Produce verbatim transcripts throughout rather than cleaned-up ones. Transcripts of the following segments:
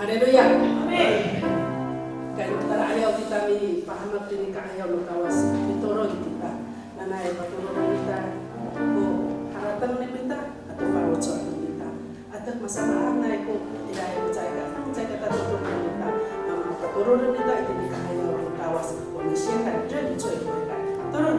Haleluya. Amin. Kan tala'ayaw kita mipahemek tini ka'ayaw no Kawas, mitolon kita. Nanay patoroden kita ko harateng no mita ato faloco' no mita. Ato masamaanay ko iraay ko caay ka, caay ka tatodong no mita. Mama, patoroden kita itini ka'ayaw no Kawas, ko misiyan kan ren coy ko iraay. Tolon.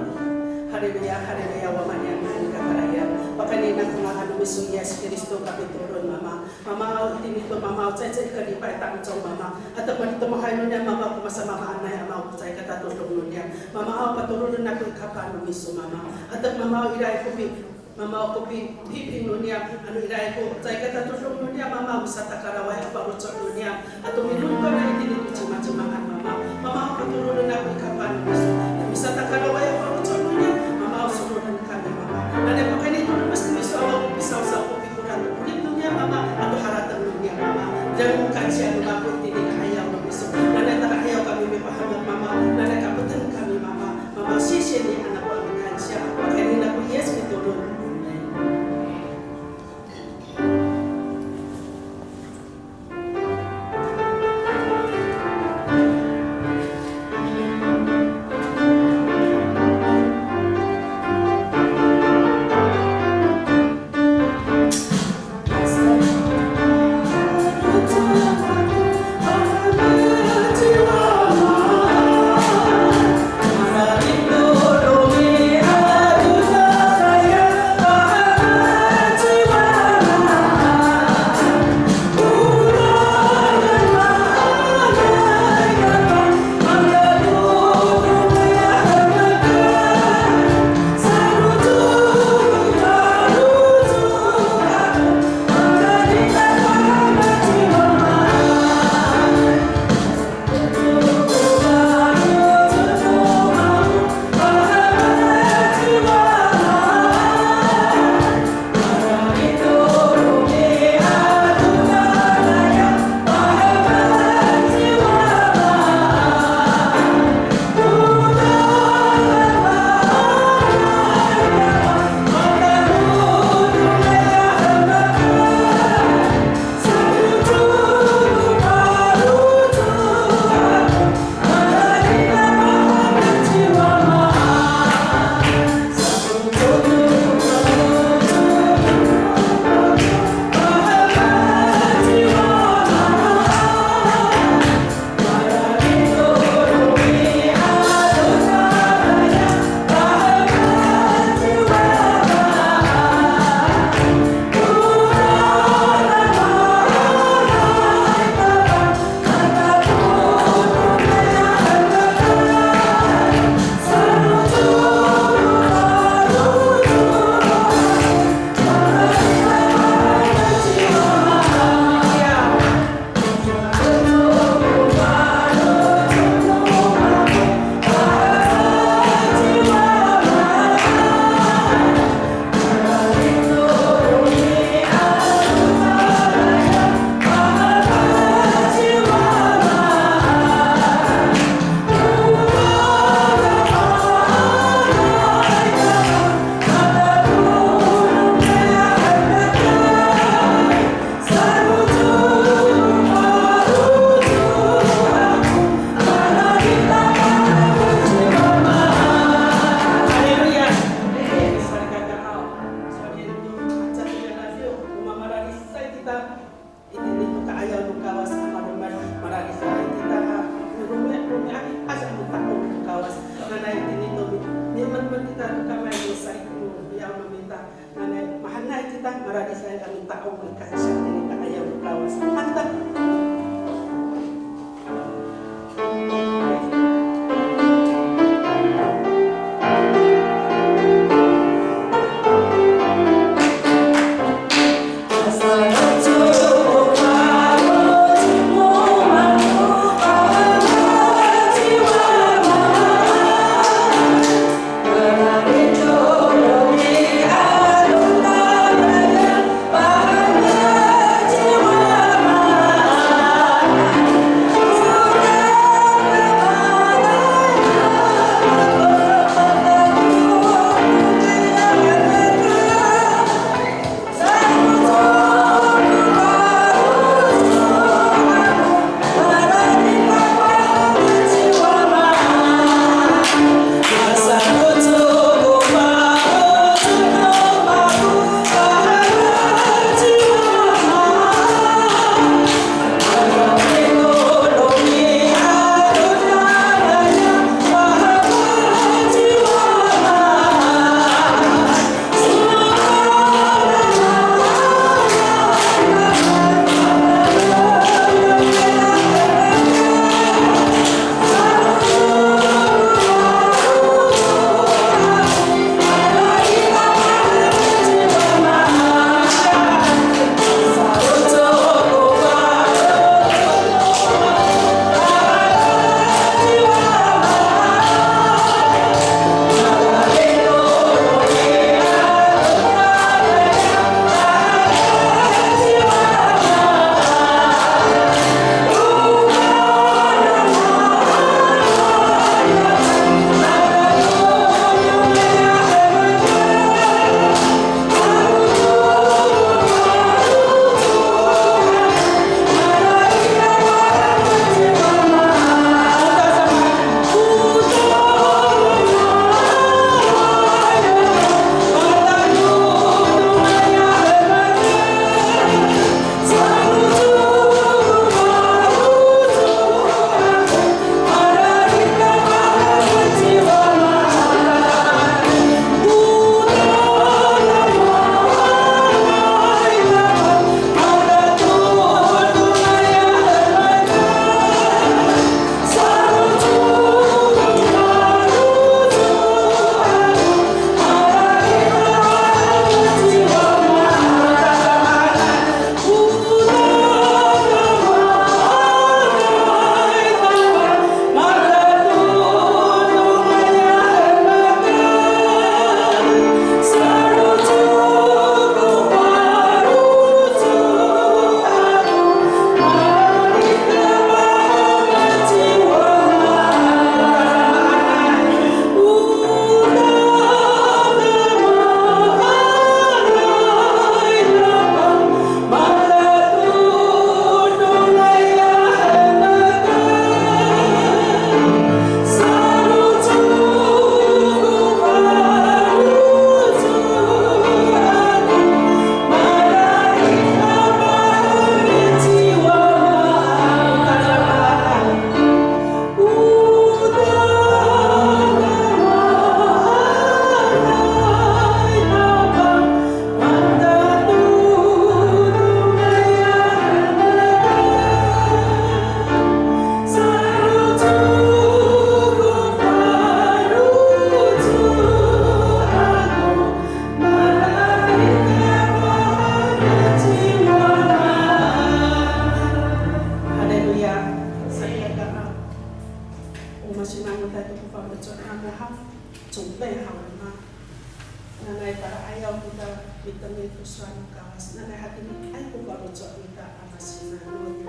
Haleluya, haleluya, wama niyam a kakarayan. Pakayni nako ngangan no miso Yis Kristo kapitolon, Mama. Mama aw, itini to Mama aw, caaycaay ka lipay tamdaw Mama. Ato malitemohay no niyam Mama ko masamaamaanay Ama aw, caay ka tatodong no niyam. Mama aw, patoroden ako i kapah no miso Mama. Ato Mama aw, iraay ko pi, Mama aw ko pi, piping no niyam. Ano iraay ko caay ka tatodong no niyam Mama aw, misatakaraway a faloco' no niyam. Ato milongkangay itini to cimacimaan Mama. Mama aw, patoroden ako i kapah no miso. Misatakaraway a faloco' no niyam Mama aw, soroden kami Mama. Nanay pakayni to no miso Ama aw, pisawsaw ko pikoran to 'orip no niyam Mama, ato harateng no niyam Mama. Deng kansiya no mako itini ka'ayaw no miso. Nanay tala'ayaw kami mipahemek Mama, nanay kapeten kami Mama. Mama, 谢谢你 a nako a mikansiya. Pakayni nako Yis mitolon. Amin. Itini to ka'ayaw no Kawas a malomal, mararifay kita a, romi'ad, romi'ad, aca mita'ong to Kawas. Nanay itini to mi, mi'emetmet kita to kamay no saikoray no mita. Nanay mahaenay kita, mararifay a mita'ong, mikansiya itini ka'ayaw no Kawas. Hanta. Nanay tala'ayaw kita mitengil to sowal no Kawas. Nanay hatiniay ko faloco' kita a masinanon.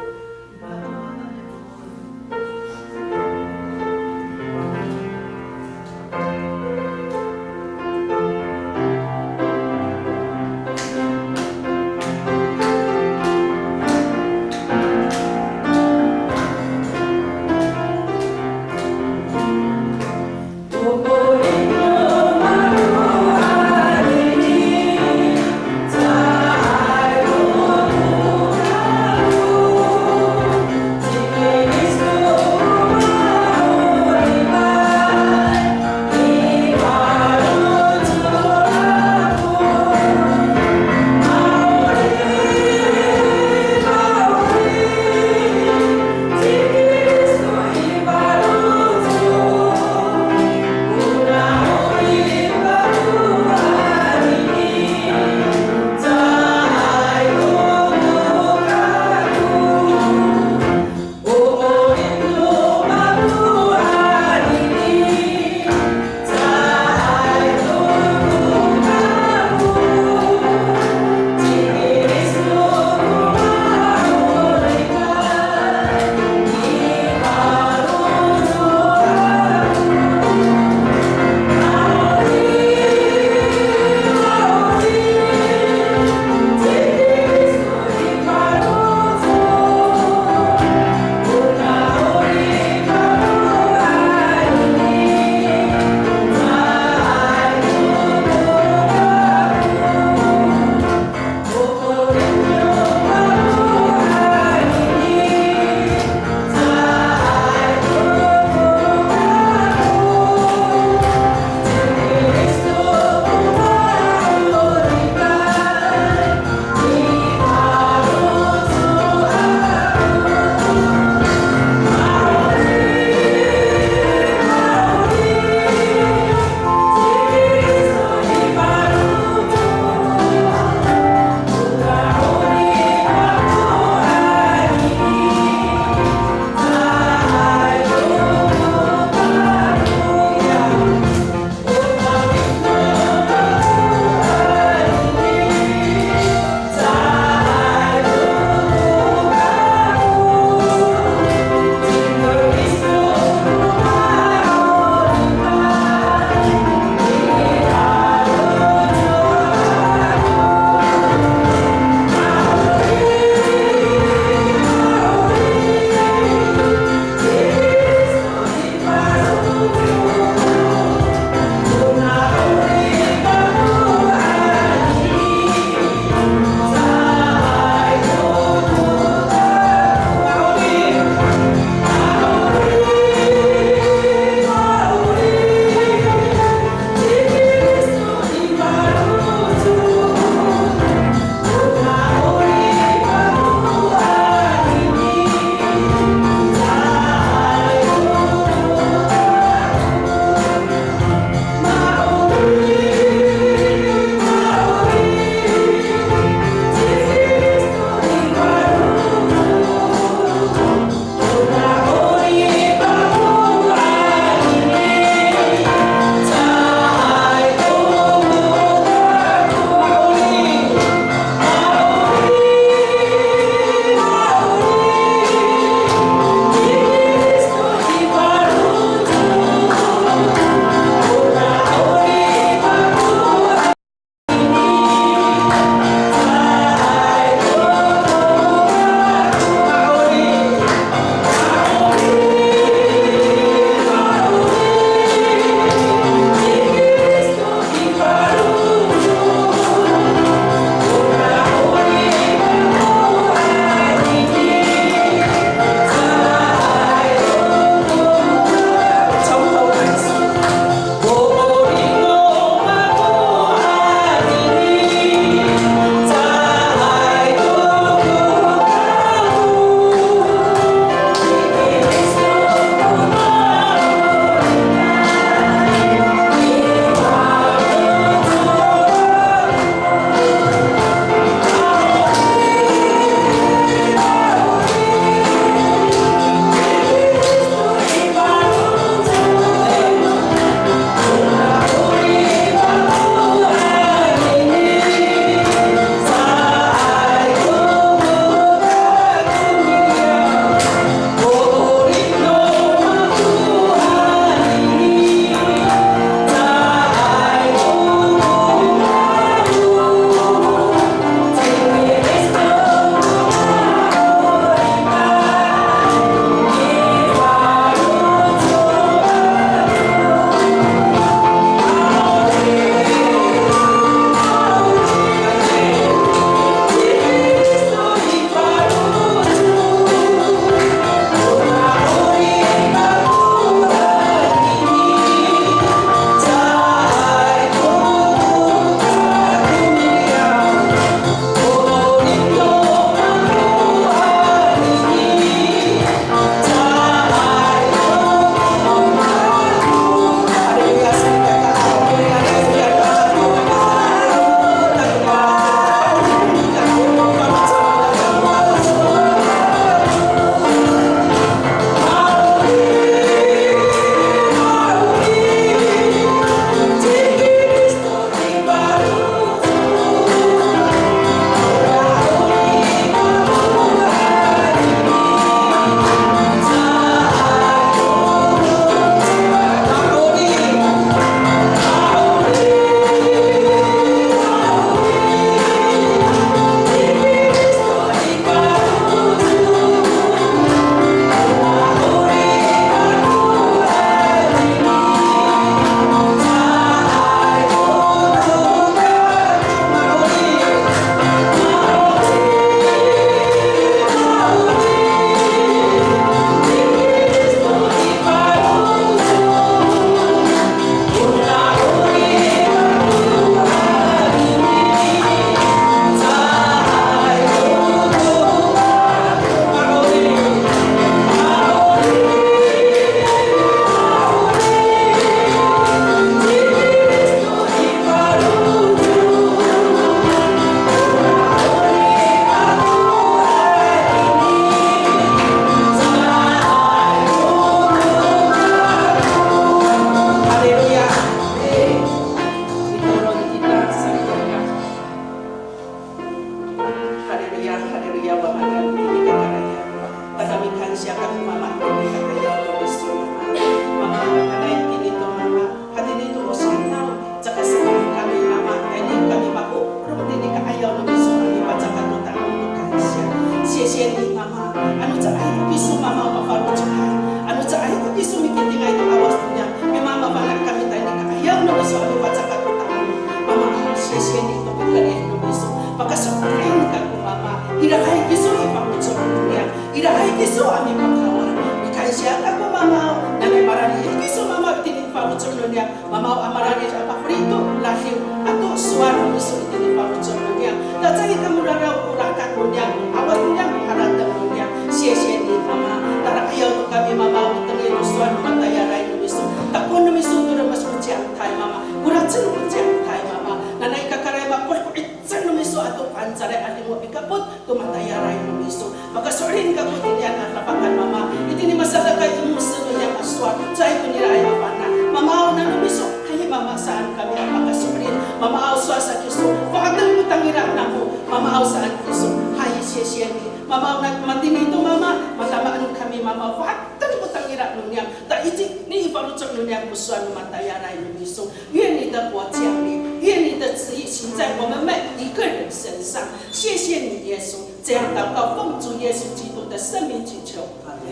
Sisiyen ni Mama, ano caay ko kiso Mama o mafaloco'ay, ano caay ko kiso mikitingay to 'awas niyam, Mama mafana' kami tayni ka'ayaw no miso a mipacakat to ta'ang. Mama, sisiyen to pikerid no miso, pakaso'elin kako Mama, iraay kiso i faloco' niyam, iraay kiso a mipakawan. Mikansiya kako Mama, nanay mararid kiso Mama itini i faloco' no niyam. Mama o a mararid a pafeli to ladiw ato sowal no miso itini i faloco' no niyam. Ta caay ka moraraw ko rakat no niyam, 'awas no niyam, harateng no niyam. Sisiyen ni Mama, tala 'ayaw to kami Mama o mitengil to sowal no matayalay no miso. Takoen no miso to remes ko ciyangtay Mama, koracen ko ciyangtay Mama. Nanay kakarayan makoh ko 'icel no miso ato fangcalay a limo' mikapot to matayalay no miso. Pakaso'elin kako itinian a dafakan Mama. Itini masadakay i mosem no niyam a sowal, caay ko niraay a fana'. Mamaaw, nano miso, hay Mama saan kami a pakaso'elin. Mamaaw, sowal sa kiso, fohaten ko tangira namo. Mamaaw saan kiso, hay, sisiyen ni. Mamaaw, na matini to Mama, matamaen kami Mama, fohaten ko tangira no niyam. Ta itini i faloco' no niyam ko sowal no matayalay no miso. 愿你的国降临，愿你的旨意行在我们每一个人身上。谢谢你，耶稣。这样祷告，奉主耶稣基督的圣名祈求，阿门。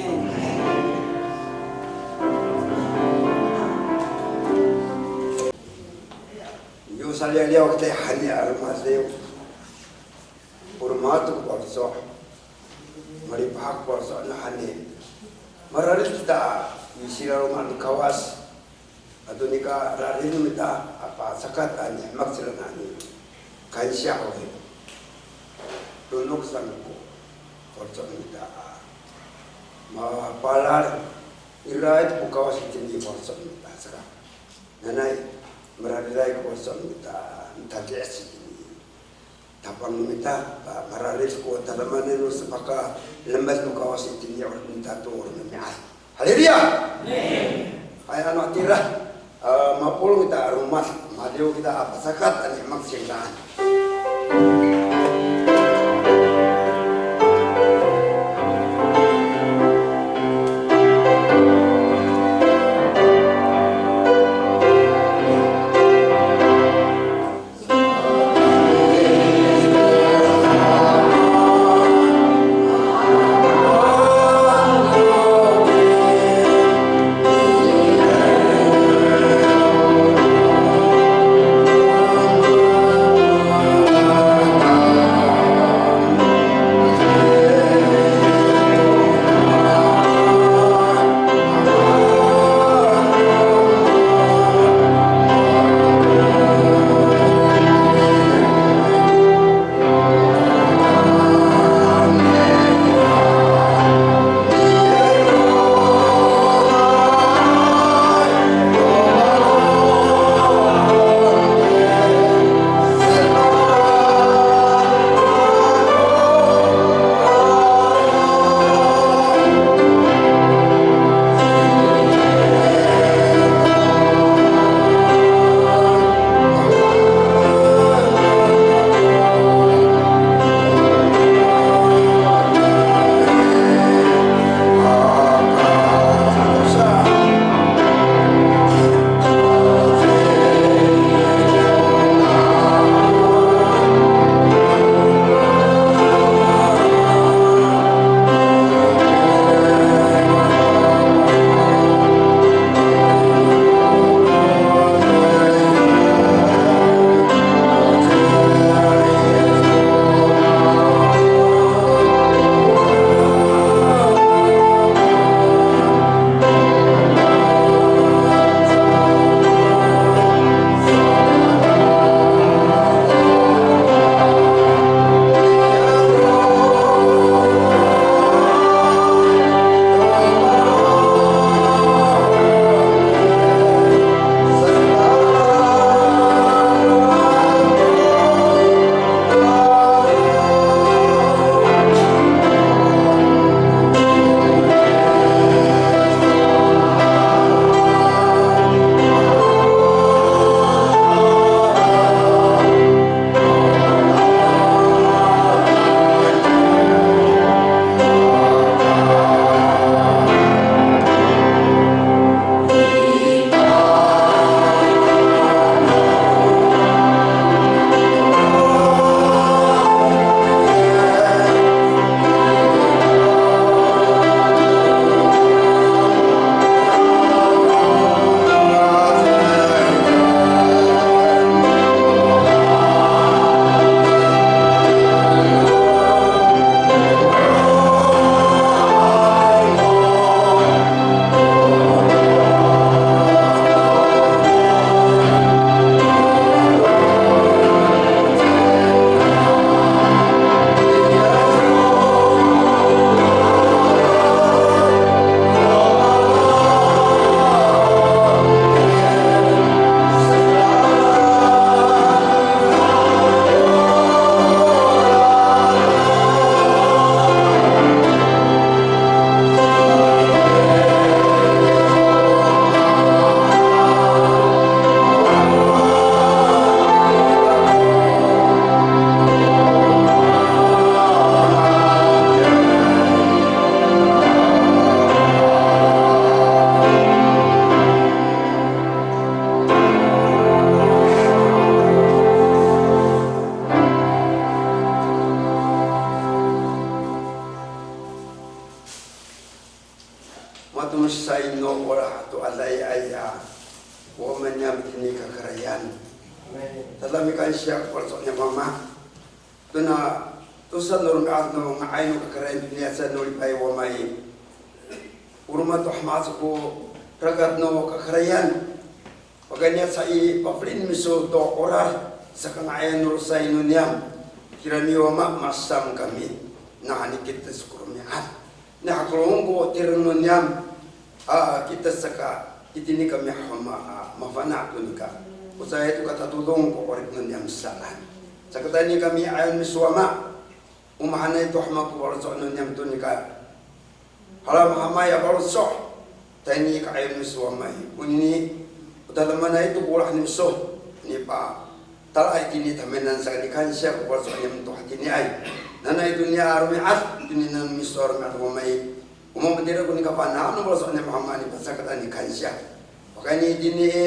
Yo saliyaliyaw kita hani a roma sa'yo. O roma to ko faloco'. Malipahak ko faloco' na hani. Mararid kita, yo sira roma no Kawas. Ato nika rarid no mita a pacakat a nihemek cira nani. Kansiya haw i. Lonok saan ko faloco' no mita a mapalal. Ira i to ko Kawas itini i faloco' no mita saka. Nanay, marariday ko faloco' no mita, mitadi'ec itini i tapang no mita, ta mararid ko tadamaanay no sapakalemed no Kawas itini i 'orip no mita to romi'ad. Haleluya! Amen. Hay, ano hatira, e, mapolong kita a loma', madiw kita a pacakat a nihemek cingraan. Misay no olah to adayay a, o maan niyam itini kakarayan. Tada mikansiya ko faloco' niyam Mama. Tona tosa no romi'ad no nga'ay no kakarayan toniya sa no lipay Wama i. O roma to hamas ko rakat no kakarayan. Pakayni sa i pafelien no miso to 'orad, saka nga'ayan no losay no niyam. Kirami Wama, masam kami. Nawhani kitetes ko romi'ad. Nihakolong ko tireng no niyam. A, kitetes saka itini kami haw Wama, a, mafana' to nika. O caay to katatodong ko 'orip no niyam saan. Saka tayni kami 'ayaw no miso Wama. O mahaenay to haw Wama ko faloco' no niyam to nika. Halamhamay a faloco', tayni ka'ayaw no miso Wama i. Onini, o tadamaanay to ko olah no miso, nipatala itini tamiyanan saka nikansiya ko faloco' niyam to hatiniay. Nanay toniya a romi'ad, toniya no miso a romi'ad Wama i. O mamatira ko nikafana' no faloco' niyam Wama, nipacakat a nikansiya. Pakayni itini i,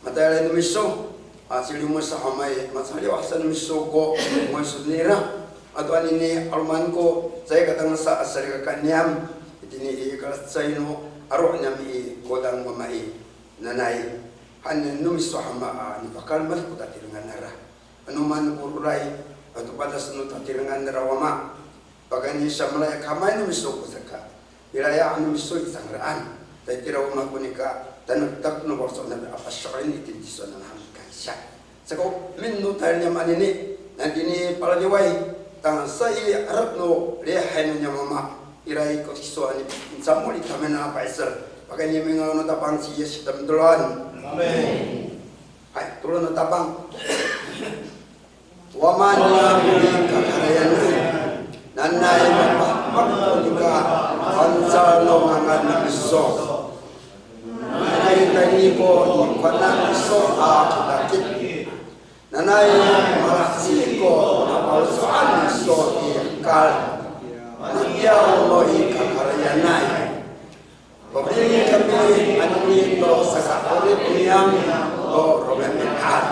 matayalay no miso, a, ci Limo sa haw Wama i, macaliw sa no miso ko ngoyos nira. Ato anini 'aloman ko caay katangasa a salikaka niyam, itini i kalacecay no aro' niyam i Kodang Wama i, nanay han no miso haw Wama a nipakalemed ko tatirengan nira. Ano maan ko roray ato padas no tatirengan nira Wama. Pakayni sa malaya kamay no miso ko saka, milaya no miso i cangraan. Taytira Wama ko nika tanektek no faloco' nira a paso'elin itini tisowanan a mikansiya. Saka o emin no tayal niyam anini, nanitini palaliway, tangasa i 'erep no lihay no niyam Wama, ira i ko tisowanan i, micamol i tamiyanan a pa'icel. Pakayni i ngangan no Tapang ci Yis Kristo mitolon. Amin. Hay, tolon no Tapang. Wama niyam i kakarayan, nanay mapahemek ko nika fangcal no ngangan no miso. Nanay tayni ko nifana' no miso a kitakit. Nanay malaheci ko nafaloco'an no miso i hekal. Matiya o no i kakarayanay. Pafeli kami anini to saka'orip niyam to romi'ami'ad.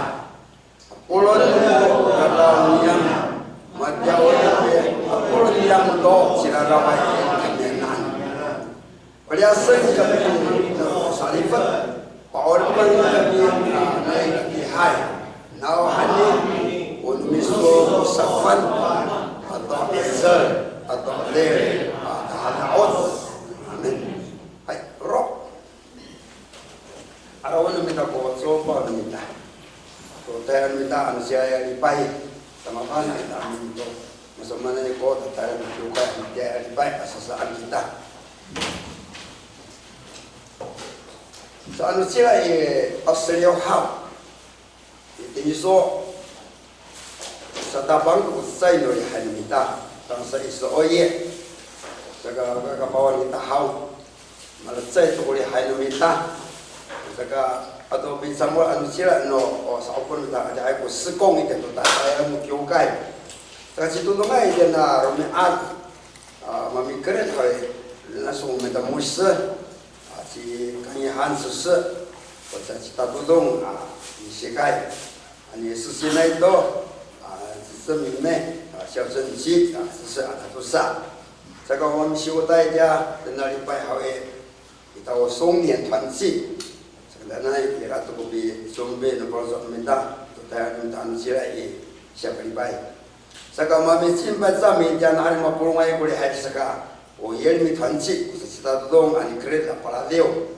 Polong no raraw niyam, matiya o no i polong niyam to ciraraway i tamiyanan. Paliyasen kami no salifet, pa'oripen kami nanay tatiihay. Nawhani, o no miso ko safan, ato 'icel, ato 'edil, ato hana'ot. Amin. Hay, ro. Arawen no mita ko copaw no mita. Ko tayal no mita ano siya'ay a lipay. Sa mafana' kita amin to. Masamaanay ko tatayal no kiwkay ano siya'ay a lipay, a sasaan kita. Sa ano sila i, a seliw haw. Itini so, satapang ko cecay no lihay no mita, tangasa i so'oye. Saka kakapawan kita haw, malecay to ko lihay no mita. Saka ato picamol ano sila no, o, sa'opo no mita, adihay ko sekong ita to tatayal no kiwkay. Saka citodongay ita na romi'ad. A, mamikerid haw i, na so mita mosi, a, ci Kangihan sisi, o ca ci Tatodong, a, misikay. Ani sisinay to, a, ci Semime, a, Siyasenci, a, sisi a tatosa. Saka o misiwtay tiya, tona lipay haw i, ita o 松年团契. Saka nanay, ira to ko pisombi no faloco' no mita, to tayal no mita ano sila i, siya kalipay. Saka mamicimpay sa mitiya nani mapolongay ko lihay saka, o Yelimi Twanci, ko sa ci Tatodong a nikerid a paladiw.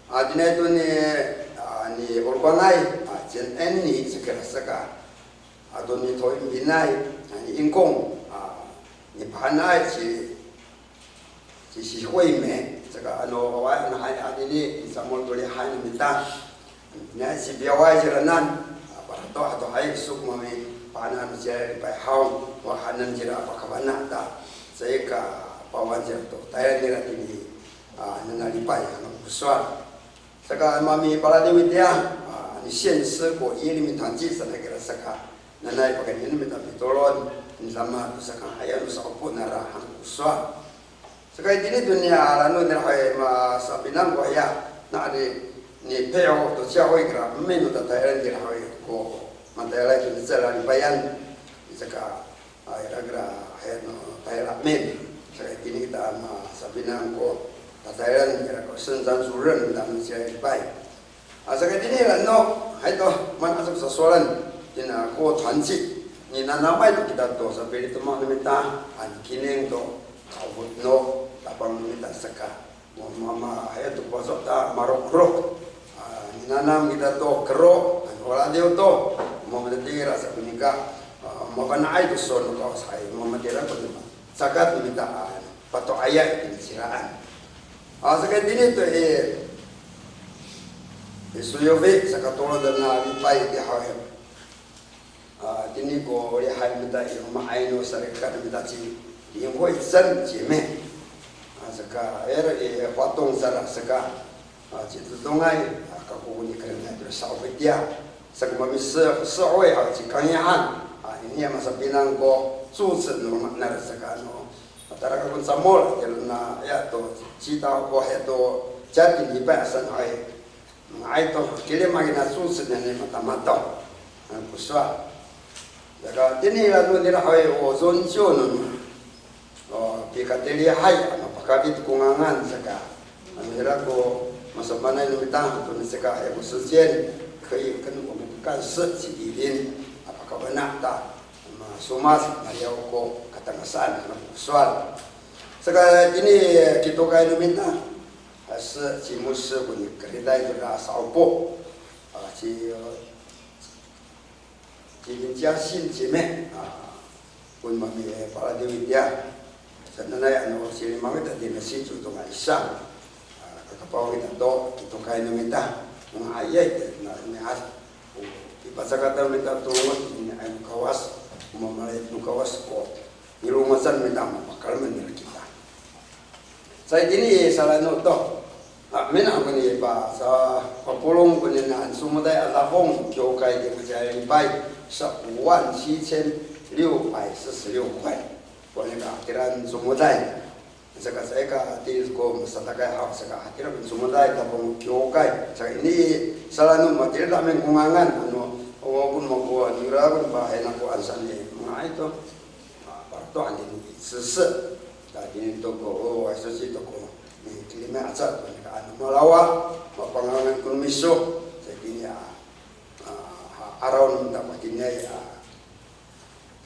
A, tiniay to ni, a, ni Olokwanay, a, Cien Enni, saka, saka. Ato ni Toimpinay, a, ni Ingkong, a, ni Pahanay, ci ci Sihoy me, saka ano, awaay, ano hay, anini, i samol to lihay no mita. Niya, ci Piyaway ciranan, a, para to, ato hay, sok mami, panan cira lipay haw, wa hanan cira pakafana' ta. Saka pawan cira to, tayal nira tini, a, nana lipay, ano ko sowal. Saka mami paladiw itiya, a, ni Sien si ko Yelimi Twanci sanay kira saka. Nanay pakayni no mita pitolon, ni Sama to saka haya no sa'opo nara han ko sowal. Saka itini to niya, a, la'eno nira haw i, masapinang ko hiya, na ni, ni Piyo to ciyaw i kira, emin no tatayalen nira haw i ko, matayalay to ni cala lipayan, saka, a, ira kira, haya no tayal a emin, saka itini kita masapinang ko, Tatayalen ira ko 圣餐主任 no mita a micilay lipay. A, saka itini lano, hay to, maan a sasowalen, tina ko 团契. Ninanamay to kita to sapilitemoh no mita, a nikining to, a, no tapang no mita saka. Mo, mama, hay to paso ta marokrok. A, ninanam kita to kero, a, o radiw to, mo matira sa ko nika, a, mafana'ay to sowal no Kawas hay, mo matira ko nima. Cakat no mita, a, pato'ayay i ciraan. A, saka itini to i, i Soyofi, saka tolo dena lipay itiya haw i. A, itini ko lihay no mita i loma'ay no salikaka no mita ci 林慧珍姐妹. A, saka ira i Fatong sara saka, a, citodongay, a, kako ko nikarenay to sa'opi tiya. Saka mamisehoy haw ci Kangihan. A, ini ya masapinang ko 住持 no loma' nara saka ano, a, tara kako camol, tira na ya to cita ko hay to 家庭礼拜 a saan haw i. Nga'ay to, kilim a kina 住持 nani matama to. Ano ko sowal. Saka itini lano nira haw i, o zonco no, o, pikatelihay, ano pakafit ko ngangan saka. Ano ira ko masapanay no mita, to ni saka hay ko 时间, 可以跟我们干事 ci Ilin, a, pakafana' ta, ma, somad, mariyaw ko katangasan, ano ko sowal. Saka itini kitokay no mita, a, 是 ci Mosi ko nikaretay to ra sa'opo. A, ci, ci 林嘉欣姐妹, a, ko mamipaladiw itiya. Sananay ano silimang ita tina 新竹 to nga isa. A, kakapaw kita to, kitokay no mita. Nga'ayay, na romi'ad. O, i pacakatan mita to, ini ay no Kawas, o mamalay no Kawas ko. Nilongocan mita mapakalemed nira kita. Sa itini salano to. A, minang ko ni pa, sa papolong ko ni naan somowalay a dafong kiwkay i matiya lipay, sa 五万七千六百四十六块. Ko ni ka hatiran somowalay. Saka sa ika tiri ko masatakay haw, saka hatiran somowalay dafong kiwkay. Sa ini salano matira amin ko ngangan, ano, o, ko mako, nira ko pa, hay nako ansan i, nga'ay to. A, para to, ano, sisi. Ta, itini to ko, o, ay, sisi to ko. Ni, itini aca to, ni ka, ano, malawa, mapangangan ko no miso. Sa itini, a, a, 'araw no mita ko itini, a,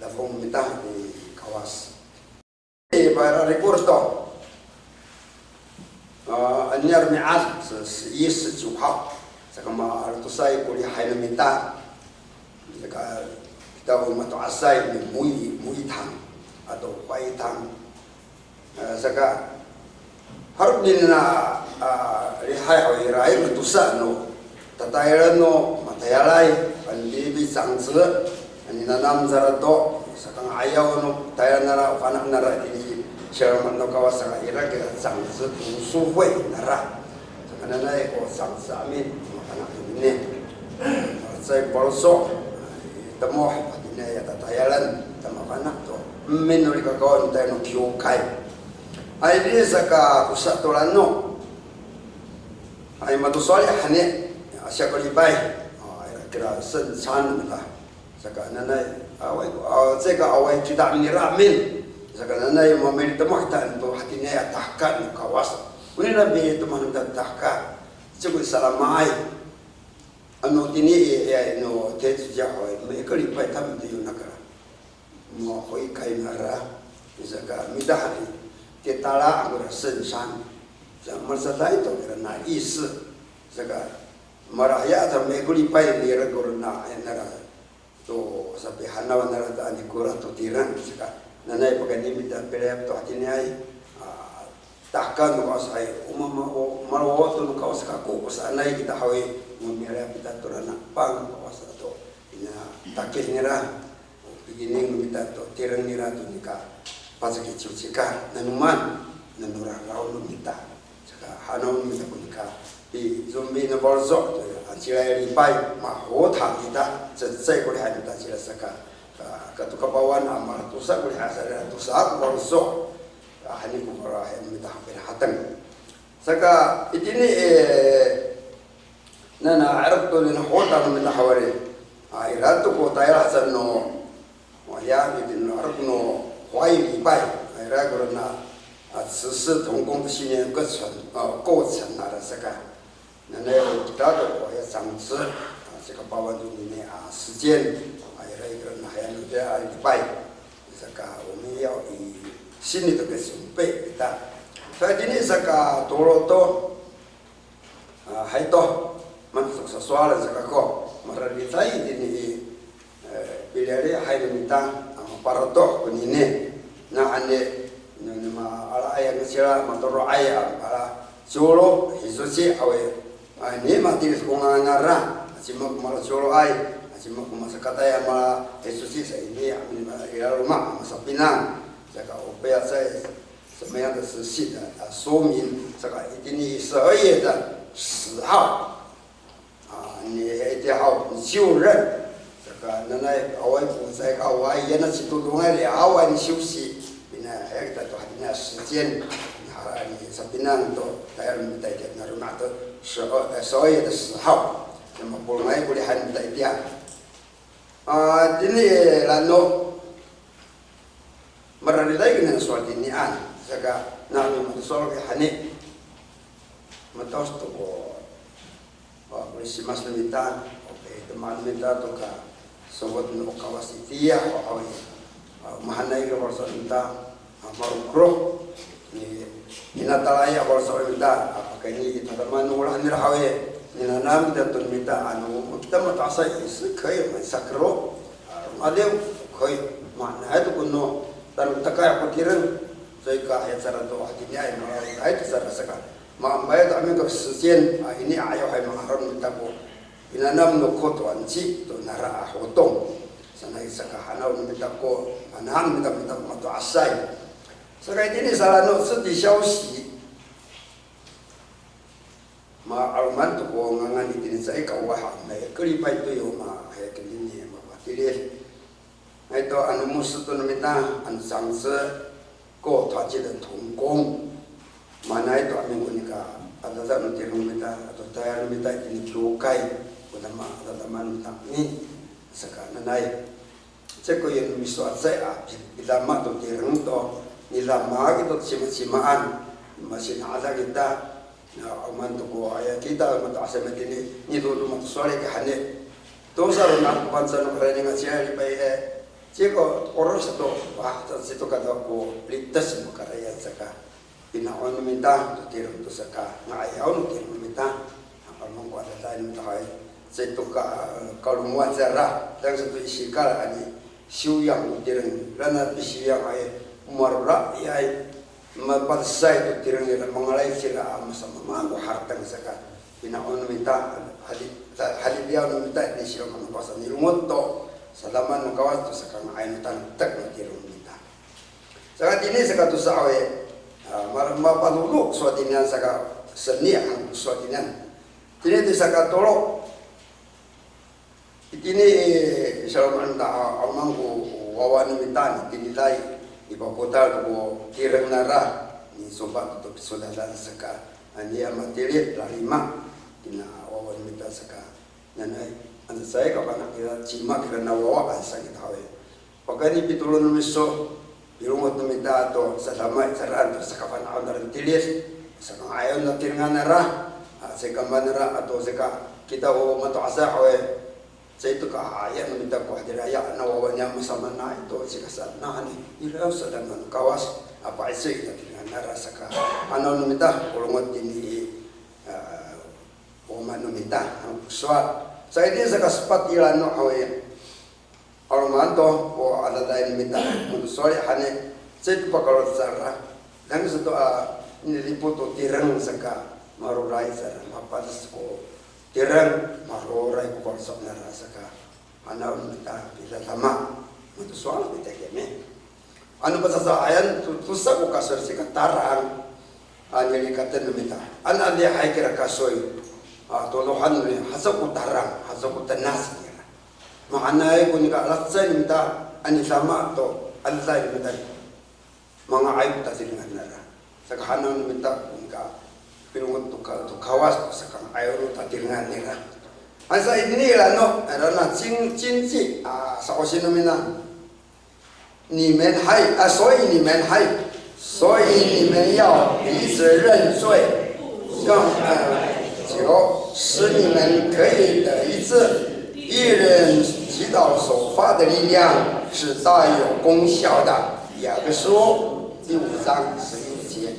dafong mita i Kawas. I, para record to. A, anyar mi'ad, sa, sa, 十一, 十九号. Saka ma'aretosay ko lihay no mita. Saka kita o mato'asay ni 母语, 母语堂, ato 华语堂. A, saka, harop nina, a, lihay haw i, ira i matosa no tatayalen no matayalay, a, ni, ni 长子, a, ninanam cangra to, saka nga'ayaw no tayal nara, fana' nara itini i siyaloma' no Kawas saka ira kira 长子读书会 nara. Saka nanay ko 长子 amin, mafana' to nini. Sa i paloso, temoh, itini ya tatayalen, ta mafana' to. Emin no likakawan tayal no kiwkay. Ay, di saka tosa to lano. Ay, matosowal i hani, a, siyako lipay. A, ira kira 圣餐 nira. Saka nanay, awaay ko, a, caay ka awaay kita nira amin. Saka nanay mamilitemoh kita to hatiniay a tahka no Kawas. Onira militemoh no mita tahka. Caay ko i salamaay. Ano itini i, i, no, 天主教会, 每个礼拜他们都有那个 mo 会开 nara, saka midang i, titala ako ra 圣餐. Sa masaday to kira na 仪式, saka marahiya ta 每个礼拜 nira ko ra na, e, nara to sapihanaw nara ta ani kora to tireng, saka nanay pakayni mita pilayap to hatiniay, a, tahka no Kawas hay, o mama, o malowaw to no Kawas kako, ko saanay kita haw i, mamilayap kita to ra na pang no Kawas to, ina takih nira. O pikining no mita to tireng nira to nika paceki ciwcika, nanoman, nano raraw no mita. Saka hanaw no mita ko nika pizombi no faloco' to, a, cila lipay, mahotang kita, cecay ko lihay no mita cila saka, ka, kato kapawan a malatosa ko lihay sa, tosa ko faloco', a, hani ko falohay no mita hapirahateng. Saka itini, e, nana 'arep to nina hotang no mita haw i. A, ira to ko tayal haca no, o, ya, itini 'arep no 华语礼拜. A, ira kora na, 啊，此事同工的训练过程，呃，过程啊，这个，那那有大的我要长知，啊，这个八万多年的啊时间，啊，也来一个那还要留下一拜，这个我们要以心里这个准备的。所以今天这个多罗多， A, hay to, mato'asay sowal sa kako, mararicay itini i, e, piliyalihay no mita, a, maparatoh konini. Nawhani, no, no maalaay a ngasira, matoro'ay a, ala, ciwlo, hisosi, awi, a, ini matini ko ngangan nara, a, cima ko mala ciwloay, a, cima ko masakatay a mala hisosi, sa ini, a, ini ma, ira loma', masapinang, saka o peyacay, 什么样的时序的，啊，说明这个一定是二月的十号，啊，你一定要就任。这个，那，那，awaay ko caay ka awaay, yana citodongay i awaay ni siwsi, pina, hay kita to, pina时间, na, ni sapinang to, tayal no mita itiya, na roma to, 十二, eh, 十二月的十号, na mapolongay ko lihay no mita itiya. A, tini, lano, Marariday kina sowal tinian, saka nano matosowal kihani. Mato'as to ko, a, Krisimas no mita, o pidemak no mita to ka, sowal no Kawas itiya, o awi. A, mahaenay ko faloco' no mita, a, marokrok. Ni, ninatalay a faloco' no mita, a, pakayni i tadamaanay no olah nira haw i, ninanam kita to no mita, ano, kita mato'asay i, 是可以 man sakero, a, rong adiw, 可以, mahaenay to kono, tanotakay ko tireng, 所以 ka, hay cara to, a, tiniay, malaay to cara saka. Maanpay to amin ko 时间, a, ini ayaw hay manga'aron no mita ko, pinanam no ko to anci, to nara a hotong. Sanay saka hanaw no mita ko, manahan no mita, mita mato'asay. Saka itini salano 自己消息. Ma'aloman to ko ngangan itini caay ka owah, na ya kelipay to yo ma, hay kenini mapatilid. Hay to ano moso to no mita, ano 长子 ko 团契的同工. Mahaenay to amin ko nika, adada no tireng no mita, ato tayal no mita itini kiwkay, ko dama, adada no mita ni, saka nanay. Caay ko yo no miso a caay a, pi-, pidama to tireng to, nidama kito to cimacima an, masinada kita, na, 'aloman to ko, aya kita, mato'asay matini, nidodo matosowal i kahani. Tosa rona ko Pangcah no Karayni a cilipay i, caay ko, oro sato, a, ta sito kada ko, lites no karayan saka. Pina'on no mita to tireng to saka, nga'ayaw no tireng no mita. Aloman ko adadaay no mita hay. Caay to ka, kalongowan cangra, tangsa to i sikal ani, siwiyang no tireng, rana pisiwiyang ay, marorayay, mapadesay to tireng nira, mangalay cira a masamamaan ko harateng saka. Pina'on no mita, hadi, hadidiyaw no mita, ni sila manokawas a nilongoc to, sadamaan no Kawas to saka nga'ay no tanektek no tireng no mita. Saka tini saka tosa awi, a, ma-, mapanolo ko sowal tinian saka seni han ko sowal tinian. Tini to saka tolo. Itini i, salomaen ta, a, 'aloman ko wawa no mita, itiniay, i papotal to ko tireng nara, nisobat to pisodadan saka, a, niya matilid, lalima, tina wawa no mita saka. Nanay, ano caay ka fana' kira, cima kira na wawa, ano saan kita haw i. Pakayni pitolon no miso, pilongoc no mita ato sadama i caraan to saka fana'on nara tilid, saka nga'ayaw no tirengan nara, a, caay ka manara ato saka kita o mato'asay haw i, caay to ka aya no mita ko hadiraya, na wawa niya masamaanay to, saka saan, na hani, ira sa dama no Kawas, a, pa'icel ita tirengan nara saka, ano no mita, polongoc tini i, a, o mama no mita, ano ko sowal. Sa itini saka sepat i lano' haw i, 'aloman to ko adadaay no mita, matosowal i hani, caay to pakalowad cangra. Deng sato a nilipot to tireng saka maroray cangra, mapades ko tireng, maroray ko faloco' nara saka. Hanaw no mita pidadama, matosowal kita kiyami. Ano pacacaayan to, tosa ko kasowal saka tarang, a, nilikaten no mita. Ano adihay kira kasoy, a, todohan no, haca ko tarang, haca ko tenas kira. Mahaenay ko nika lacay no mita, a nidama to, adadaay no mita. Manga'ay ko tatirengan nara. Saka hanaw no mita ko nika pilongoc to ka, to Kawas, saka nga'ay no tatirengan nira. Ano sa itini i lano', ira na cin, cinci, a, sa'osi no mita. Nimenhay, a, soy nimenhay. 所以你们要彼此认罪，用，呃，酒，使你们可以得医治。义人祈祷所发的力量是大有功效的。雅各书第五章十六节。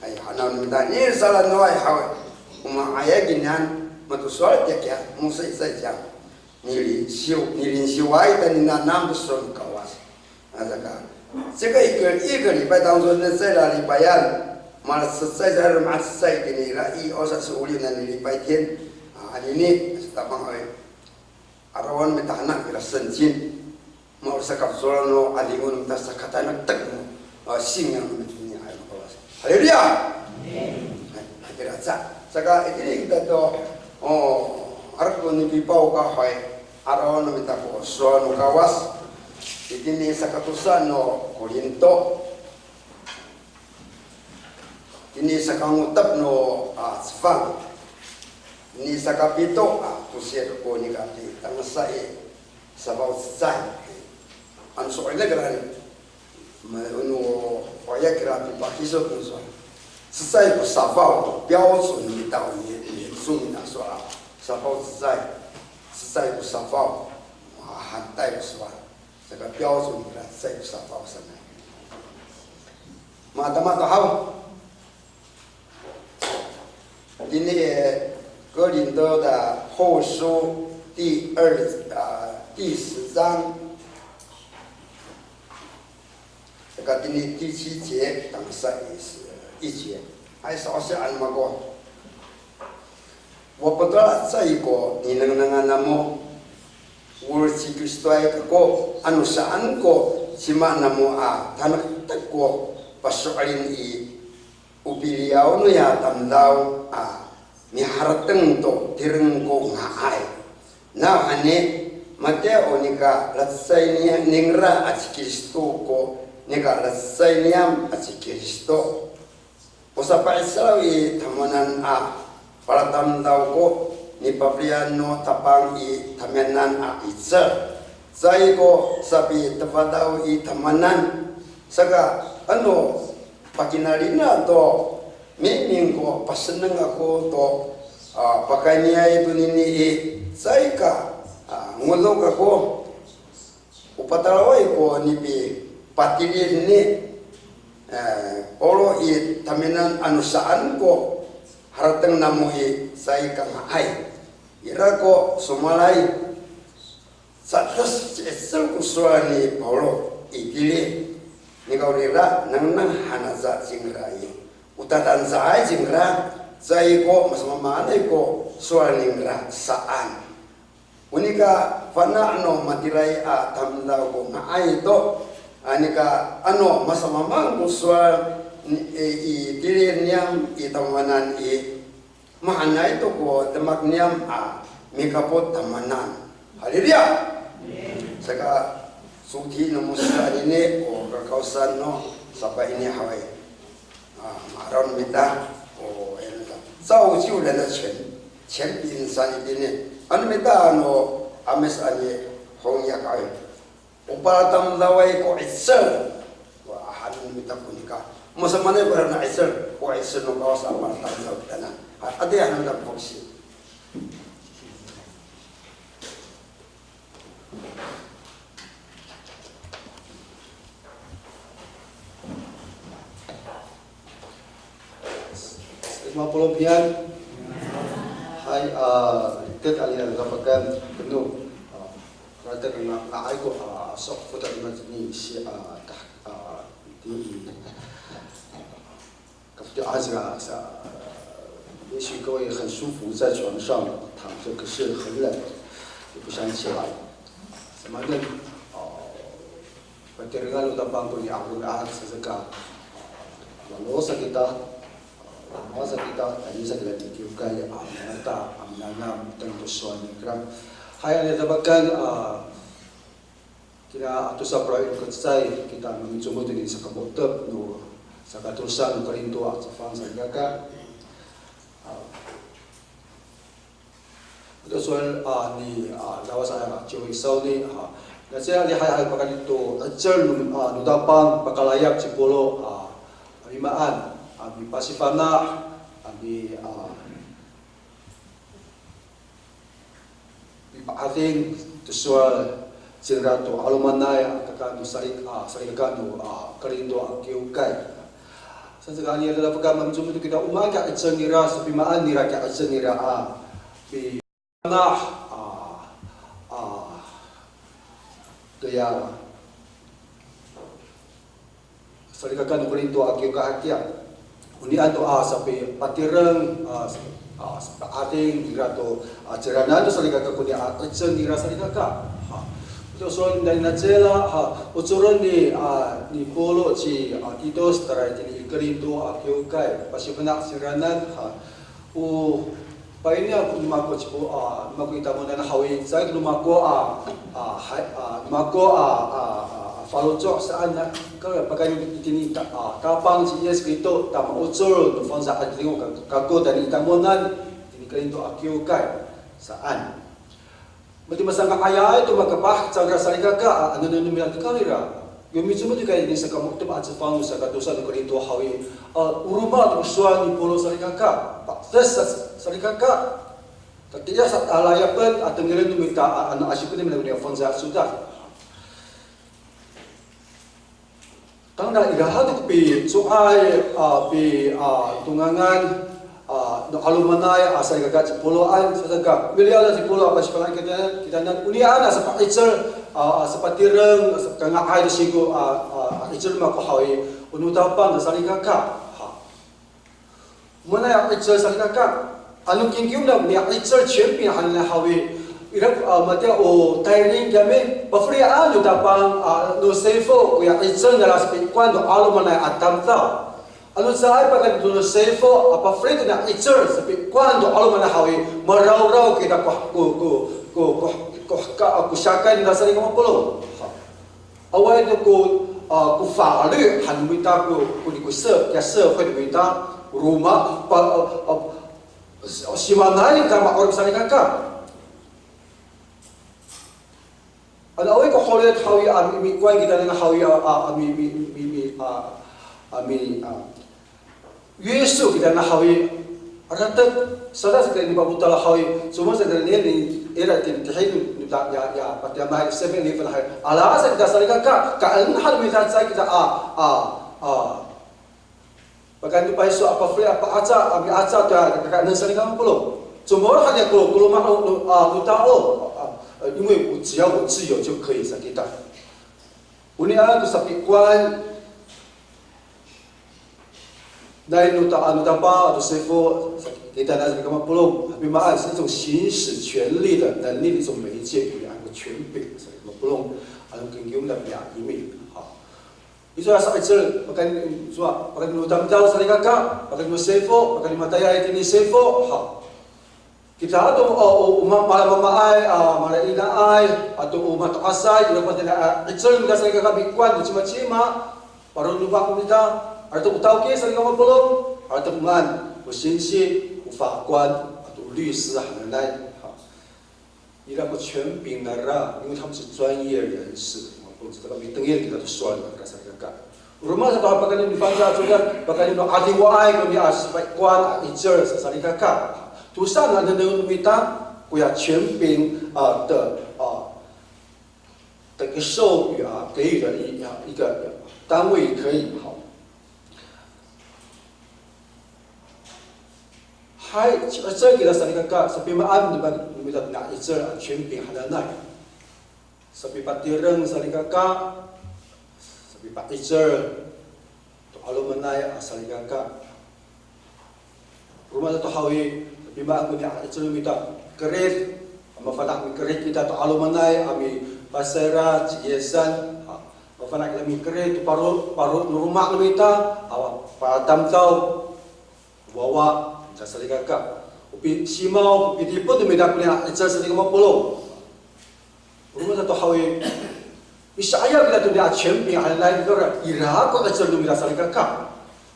Ay, hanaw no mita, ini salanoway haw, o manga'ayay kinian, mato sowal tiya kiya, mo sa i sa i 讲。 Nilinsiw, nilinsiway ta ninanam to sowal no Kawas. A, saka, 这个一个，一个礼拜当中呢，这个礼拜呀，马上是在这儿，马上在给你了，一二三四五六，那礼拜天，啊，anini, tapang, ay, arawan mita hanan kira 圣经. Mao sa ka sowal no 'adingo no mita sakatayakay no, a, 信仰 no mita ni, ay, no Kawas. Haleluya! Ay, hatira sa. Saka, itini kita to, o, arko ni pipaw ka hay, araw no mita ko sowal no Kawas. Itini sakatosa no Korinto. Itini sakangotep no, a, cefang. Itini sakapito, a, tosil ko nika pitangasa i, safaw cecay. Ano so'elin kira ni, ma-, ano, oya kira pipakisot no sowal. Cecay ko safaw, 标准 no mita o ni, ni, so mita sowal. Safaw cecay, cecay ko safaw, a, hatay ko sowal. Saka 标准 kira cecay ko safaw sanay. Matama to haw. Itini i 哥林多的后书第二，啊，第十章，这个 itini 第七节，tangasa i 十一节，还少些 ano mako. O patolacay ko ninengnengan namo, o ci Kristoay kako, ano saan ko cima namo a tanektek ko paso'elin i, o piliyaw noya tamdaw a miharateng to tireng ko nga'ay. Nawhani, matiya o nika lacecay niya, ningra a ci Kristo ko nika lacecay niyam a ci Kristo. O sapa'icelaw i tamowanan a palatamdaw ko nipafelian no Tapang i tamiyanan a 'icel. Caay ko sapitefadaw i tamowanan. Saka ano pakinalina to, miming ko paseneng ako to, a, pakayniay tonini i, caay ka, a, ngodok ako. O patalaway ko nipipatilid ni, e, Pawlo i tamiyanan ano saan ko harateng namo i caay ka nga'ay. Ira ko somowalay, cadas ci'icel ko sowal ni Pawlo i tilid. Nikawrira, nengneng han aca cingra i, o tadancaay cingra, caay ko masamaamaanay ko sowal ningra saan. O nika fana' no matiraay a tamdaw ko nga'ay to, a nika ano masamamaan ko sowal ni, i, i tilid niyam i tamowanan i, mahaenay to ko demak niyam a mikapot tamowanan. Haleluya! Saka, soti no mosira anini, o kakawsan no, sapa ini haway. A, ma'araw no mita, o, ano ta, 造就人的权, 权柄 saan itini. Ano mita, ano, 'Amis a nihonyak haw i, o palatamdaway ko 'icel. Wa, han no mita ko nika. Masamaanay ko ira na 'icel, ko 'icel no Kawas a palatamdaw kitanan. Ha, adihay han no mita ko foksi. Mapolong piyan. Hay, a, liket a liyadapakan keno. A, liket nga, nga'ay ko, a, sok ko ta ni si, a, ta, a, di, 也许各位很舒服在床上躺着，可是很冷，就不想起来。Samanen, o, patirengan no Tapang ko ni'akowi a, saka, o, malosa kita, o, malosa kita, tayni sa kita i kiwkay, a, mata, a, minanam, tayni to sowal nikira. Hay, ano dapakan, a, Kira ato sa paro' no kacecay, kita mangicomod tini saka mo^tep no, saka tosa no Korinto a cefang salikaka. A, ato sowal, a, ni, a, Lawas a ciwisaw ni, a, na ciya lihay a pakayni to, a, 'icel no, a, no Tapang, pakalayap ci Pawlo, a, Maan, a, mipasifana', a, mi, a, mipa'ading to sowal cingra to 'alomanay a kaka no sali-, a, salikaka no, a, Korinto a kiwkay. Saan sa kanira, dafak mamacomod to kita o maan ka'icel nira, sapimaan nira ka'icel nira, a, pi- Nah, a, a, toya salikaka no Korinto a kiwkay hakiya. Onian to a sapipatireng, a, sa-, a, sapa'ading nira to, a, cingraan to salikaka koniya a 'icel nira salikaka. Ha. To sowal nira nacila, ha, ocoren ni, a, ni Pawlo ci, a, Titos tayra itini i Korinto a kiwkay, pasifana' cingraan, ha. O, paini ako no mako ci Pawlo, a, no mako i tamowanan haw i, caay ko no mako a, a, hay, a, no mako a, a, a, faloco' saan na, ka, pakayni itini ta-, a, Tapang ci Yis Kristo, ta ma'ocor no fangcal itini kako, kako tayni i tamowanan, itini Korinto a kiwkay saan. Matiya masanga'ayay to makapah cangra salikaka, a, ano no mira to kawira. Yo micomod to kay ni saka mo^tep a cefang no saka tosa no Korinto haw i, a, o roma to ko sowal ni Pawlo salikaka, pa'eces sa salikaka. Tatiya sa, a, layapen a tengilen no mita, a, ano asipen nira ko niya fangcal a codad. Tangda ira han to ko pico'ay, a, pi, a, tongangan, a, no 'alomanay, a, salikaka ci Pawloan, saka miliyaw ci Pawlo a pasifana' kita, kitanan, onian a sapa'icel, a, a, sapatireng, a, sakanga'ay to siko, a, a, a, 'icel mako haw i, o no Tapang a salikaka. Ha. Mana ya 'icel salikaka? Ano kingkiw na ya 'icel 权柄 hananay haw i, ira, a, matiya o tayni kiyami, pafelian no Tapang, a, no sifo, koya 'icel nira sapi'ekowan no 'alomanay a tamdaw. Ano caay pakayni to no sifo, a, pafeli to na 'icel sapi'ekowan no 'alomanay haw i, marawraw kita ko, ko, ko, ko, ko, ko, ka, ko siyakay nira salikaka mapolong. Awaay to ko, a, ko 法律 han no mita ko, ko, ko se, kiya 社会 no mita, roma, pa, a, a, simanay ka ma'orip salikaka. Ano awaay ko holed haw i, a, mi, mikowan kitanan haw i, a, a, mi, mi, mi, mi, a, a, mi, a, 约束 kitanan haw i, aratek, saka sa kay ni papotal haw i, somowal sa kay ni, ni, ira tin, tihin, ni, ta, ya, ya, patiyamay, seven eleven haw i, ala sa kita salikaka, kaen han mita caay kita, a, a, a, pakayni to payso a pafeli a pa'aca, a mi'aca, ta, kakaenen salikaka mapolong. Somowal han ya ko, ko loma' no, no, a, no tao, a, a, 因为我只要我自由就可以 sa kita. Onian ko sapi'ekowan, nai no ta, a, no Tapang ato sifo, sa, kita na salikaka mapolong, a, pi maan, 是一种行使权力的能力的一种媒介，有两个权柄，salikaka mapolong, ano kingkiw na piya imi, ha. Iso a sa'icel, pakayni, iso a, pakayni no tamdaw salikaka, pakayni no sifo, pakayni matayal itini sifo, ha. Kita ato, o, o, o ma-, malamamaay, a, malainaay, ato o mato'asay, ira ko tayni a 'icel nira salikaka mikowan to cimacima, paro no mako mita, ira to ko tawki salikaka mapolong, ira to ko maan, ko singsi, ko 法官, ato 律师 hananay. Ha. Ira ko 权柄 nangra, 因为他们是专业人士, mapolong, saka mitengil kita to sowal nangra salikaka. Roma sato, pakayni no fangcal a codad, pakayni no 'adiwaay koniya a sapi'ekowan a 'icel sa salikaka. Tosa nanengneng no mita, koya 权柄, a, 的, a, 的一个授予, a, 给予的一, a, 一个单位可以, 好. Hay, 'icel kita salikaka, sapimaan no mita, no mita na 'icel a 权柄 hananay. Sapipatireng salikaka, sapipa'icel to 'alomanay a salikaka. Roma sato haw i, sapimaan koniya a 'icel no mita, kerid, mafana' mikerid kita to 'alomanay a mipasayra ci Yisan, a, mafana' kita mikerid to paro, paro no loma' no mita, a, patamdaw, wawa, ta salikaka. O pisimaw, o pidipot no mita koniya a 'icel salikaka mapolong. Roma sato haw i, misa'ayaw kita to niya 权柄 hananay, ira ko 'icel no mita salikaka.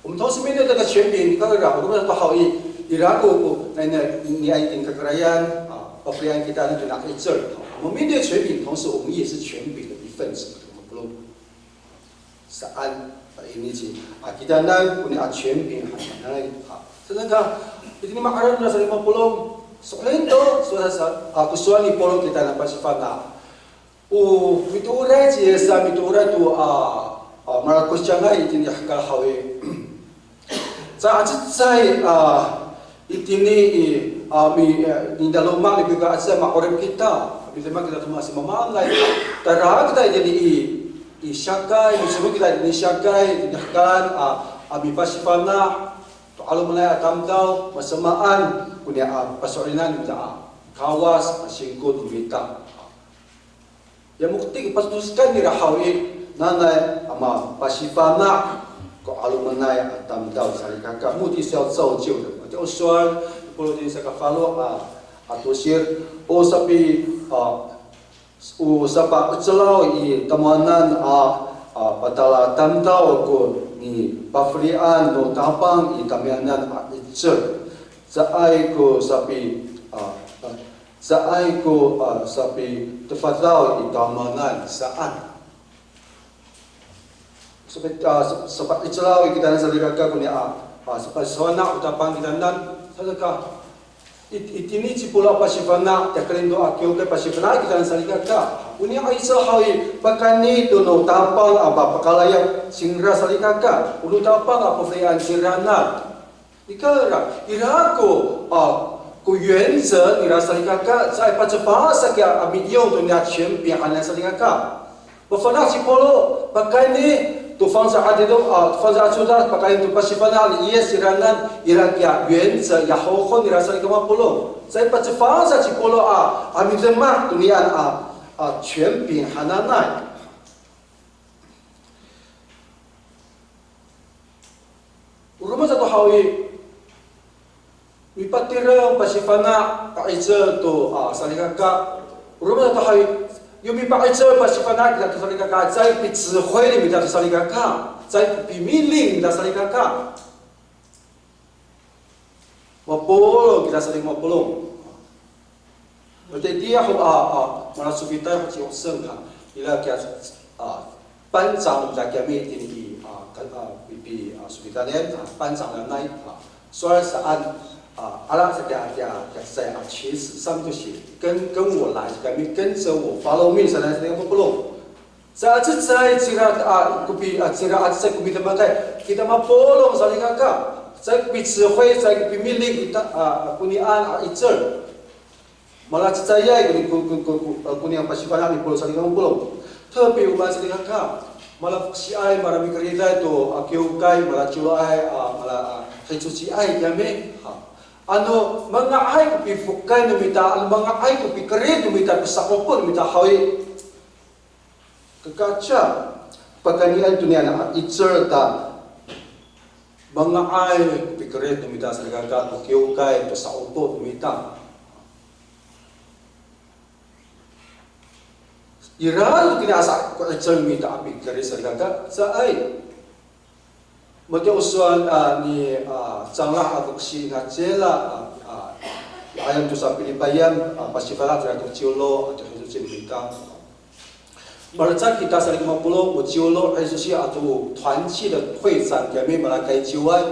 我们同时面对这个权柄, ira, roma sato haw i, ira ko, ko, na, na, niya itini kakarayan, a, pafelian kita to niya 'icel. 我们面对权柄，同时我们也是权柄的一份子, mapolong. Saan, Ini ci, a, kitanan ko niya a 权柄 hananay. A, saka, itini ma'araw nira salikaka mapolong, so'elin to, so sa, a, ko sowal ni Pawlo kitanan pasifana'. O mitooray ci Yis, mitooray to, a, a, malakosiyangay itini hekal haw i. Sa a cecay, a, itini i, a, mi, e, nidaloma' ni kaka aca ma'orip kita. Midemak kita to masamaamaanay. Tayra kita itini i, i siyakay, micomod kita itini i siyakay, itini hekalan, a, a, mipasifana' to 'alomanay a tamdaw, masamaan, ko niya, a, paso'elinen kita, a, Kawas, a, singko to mita. Ya moktik patosokan nira haw i, nanay a mapasifana' ko 'alomanay a tamdaw salikaka, 目的是要造就的. Matiya o sowal ni Pawlo itini saka falo a, a tosir, o sapi, a, o sapa'icelaw i tamowanan a, a, patalatamdaw ko nipafelian no Tapang i tamiyanan a 'icel. Caay ko sapi, a, a, Caay ko, a, sapitefadaw i tamowanan saan. Sapi, a, sa-, sapa'icelaw i kitanan salikaka ko niya, a, a, sapasifana' o Tapang kitanan, saka, it-, itini ci Pawlo a pasifana', tiya Korindo a kiwkay pasifana' kitanan salikaka. O niya a 'icel haw i, pakayni to no Tapang a mapakalayap cingra salikaka. O no Tapang a pafelian cingranan. Nika ira, ira ko, a, ko 原则 nira salikaka, caay pacefang sa kiya a mi'iyong to niya 权柄 hananay salikaka. Mafana' ci Pawlo, pakayni to fangcal a codad, a, to fangcal a codad, pakayni to pasifana' ni Yis cingranan, ira kiya 原则 ya hoho nira salikaka mapolong. Caay pacefang sa ci Pawlo a, a midemak to niyaan a, a, 权柄 hananay. O roma sato haw i, mipatireng pasifana' pa'icel to, a, salikaka. O roma sato haw i, yo mipa'icel pasifana' kita to salikaka, caay picehoy no mita to salikaka, caay pimiling no mita salikaka. Mapolong kita salikaka mapolong. Matiya ho a, a, malasofitay ho ci Oseng ha. Ira kiya, a, 班长 no mita kiyami itini i, a, ka, a, pi, pi, a, sofitanen, a, 班长 nanay, a, sowal saan, a, ala sa kiya, kiya, kiya sa, a, 其实 saan to si, 跟，跟我来 kiyami, 跟着我 follow me saan, salikaka mapolong. Sa cecay cira, a, ko pi, a, cira a cecay ko pidemakay, kita mapolong salikaka. Caay ko picehoy, caay ko pimiling kita, a, ko niyaan a 'icel. Malacecayay ko, ko, ko, ko, ko, a, ko niyaan pasifana' ni Pawlo salikaka mapolong. 特别 o maan salikaka, malafoksiay, malamikeriday to, a, kiwkay, malaciwloay, a, mala, a, hicociay kiyami. Ha. Ano manga'ay ko pifokay no mita, ano manga'ay ko pikerid no mita, ko sa'opo no mita haw i. Kakaca, pakaynian to niyaan a 'icel ta manga'ay ko pikerid no mita salikaka to kiwkay, to sa'opo no mita. Ira to kini asa ko 'icel no mita a pikerid salikaka, caay. Matiya o sowal, a, ni, a, Canglah a foksi nacila, a, a, ayam to sapilipayan, a, pasifana' cira to ciwlo, a, to hicocin mita. Malecad kita salikaka mapolong, o ciwlo, hicoci ato 团契的会长 kiyami malakayciway.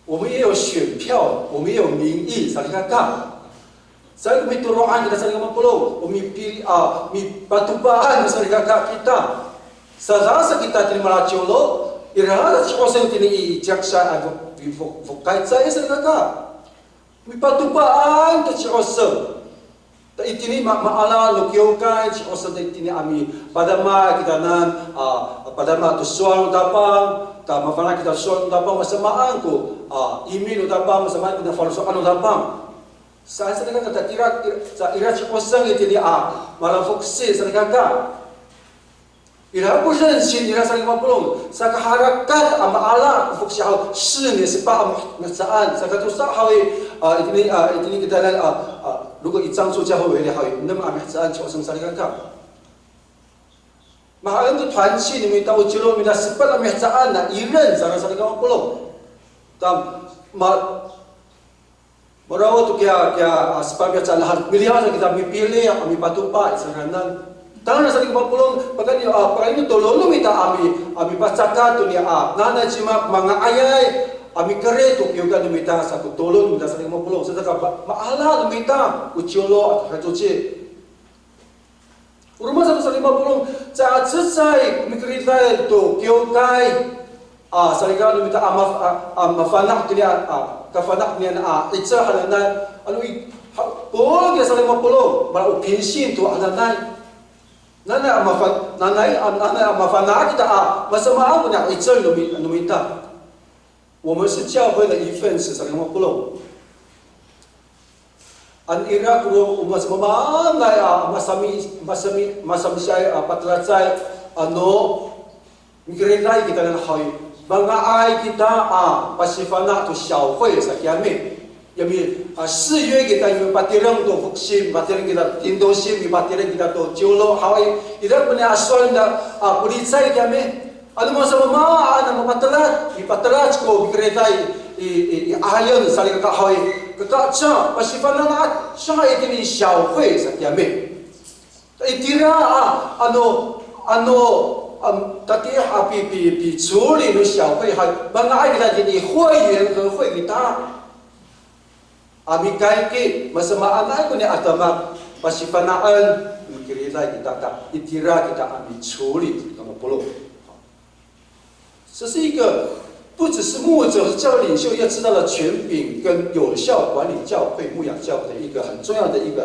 我们也有选票，我们也有民意，salikaka. Caay ko mitoro'an kita salikaka mapolong, o mipili, a, mipatopaan salikaka kita. Saka sa kita tini malaciwlo, ira sa ci Oseng tini i ciyaksa a fo-, fo-, fokay caay salikaka. Mipatopaan to ci Oseng. Ta itini ma-, maala no kiwkay ci Oseng ta itini a mipadama kitanan, a, padama to sowal no Tapang, ta mafana' kita sowal no Tapang, masamaan ko, a, imi no Tapang, masamaan ko nafaloco'an no Tapang. Saan salikaka ta ira, ira, sa ira ci Oseng itini a malafoksi salikaka. Ira ko 任性 nira salikaka mapolong, saka harakat a maala ko foksi haw, 是 ni sepat a mihecaan, saka tosa haw i, a, itini, a, itini kitanan, a, a, 如果以樟树教会为例 haw i, 那么 a mihecaan ci Oseng salikaka. Mahaen to 团契 no mita, o ciwlo no mita sepat a mihecaan, na 一任 sa salikaka mapolong. Ta, ma, Maraod to kiya, kiya, a, sepat a mihecaan, lahan miliyaw sa kita mipili, a, mipatopa, i saan. 当然，salikaka mapolong, pakayni, a, pakayni tolon no mita a mi, a mipacakat to niya, a, nanay cima manga'ayay, a mikerid to kiwkay no mita sa ko tolon no mita salikaka mapolong. Saka ma, maala no mita ko ciwlo ato hicoci. O roma sa ko salikaka mapolong, caay a cecay ko mikeriday to kiwkay, a, salikaka no mita a maf, a, a mafana' to niya, a, kafana' to niya a 'icel hananay, ano i, ha, polong kiya salikaka mapolong, mala o pinsin to hananay. Nanay a mafan, nanay, a, nanay a mafana' kita a masamaan ko niya 'icel no mi, no mita. 我们是教会的一份子, salikaka mapolong. Ano ira ko, o masamaamaanay a masami, masami, masamisiay a patelacay, ano mikeriday kitanan haw i, manga'ay kita a pasifana' to 小会 sa kiyami. Yami, a, 誓约 kita, yami patireng to foksi, patireng kita to tindosi, patireng kita to ciwlo haw i, ira ko niya a sowal no, a, ko licay kiyami. Ano masamamaan a mapatelac, mipatelac ko mikeriday i, i, i, 'ahaen salikaka haw i, kaka ca, pasifana'an aca itini 小会 sa kiyami. Itira a, ano, ano, am, tatiih a pi, pi, picoli no 小会 haw i, manga'ay kita itini 会员和会 kita. A mikayki, masamaanay ko niya a demak, pasifana'en, mikeriday kita ka, itira kita a micoli, kama polong. 这是一个不只是牧者和教会领袖要知道的权柄跟有效管理教会、牧养教会的一个很重要的一个，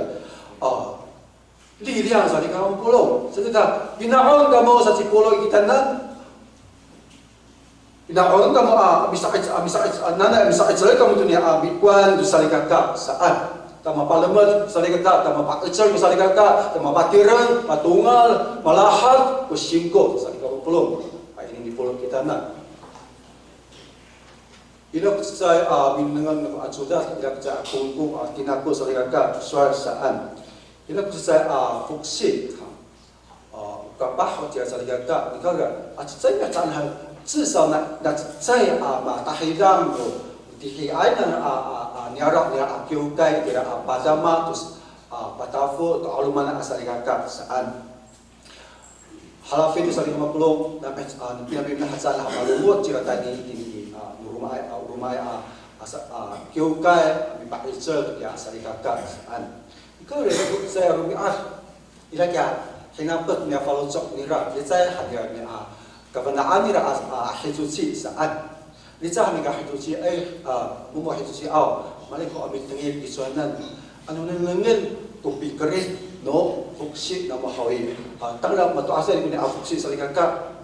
啊，力量 salikaka mapolong. Saka, pina'on kamo sa ci Polo i kitanan. Pina'on kamo a, misa'ec, a, misa'ec, a, nanay misa'ec kamo to niya a mikowan to salikaka saan. Ta mapalemed salikaka, ta mapa'icel salikaka, ta mapatireng, matongal, malahad ko singko salikaka mapolong. A, ini ni Polo kitanan. Ira ko cecay a minengneng no a codad, ira ko cecay a kongko a tinako salikaka, sowal saan. Ira ko cecay a foksi, ha. A, o kapah o tira salikaka, nika ira, a cecay ka saan ha, 至少 na, na cecay a matahidang no, tihiay na a, a, a, niyaro' nira a kiwkay, tira a padama, to, a, patafo, to 'aloman a salikaka, saan. Halafin to salikaka mapolong, na, a, pinapimina haca na malongoc cira tayni itini, a, no romaay, a, romaay, a, a, sa, a, kiwkay, a, mipa'icel, ya, salikaka, saan. Nika ira ko cecay a romi'ad, ira kiya hinapet niya faloco' nira, licay han nira niya, a, kafana'an nira a, a, hicoci, saan. Licay han nika hicoci, e, a, momo hicoci aw, mala ko a mitengil kicowanan. Ano nengnengen to pikerid no foksi namo haw i. A, tangla mato'asay ko niya a foksi salikaka.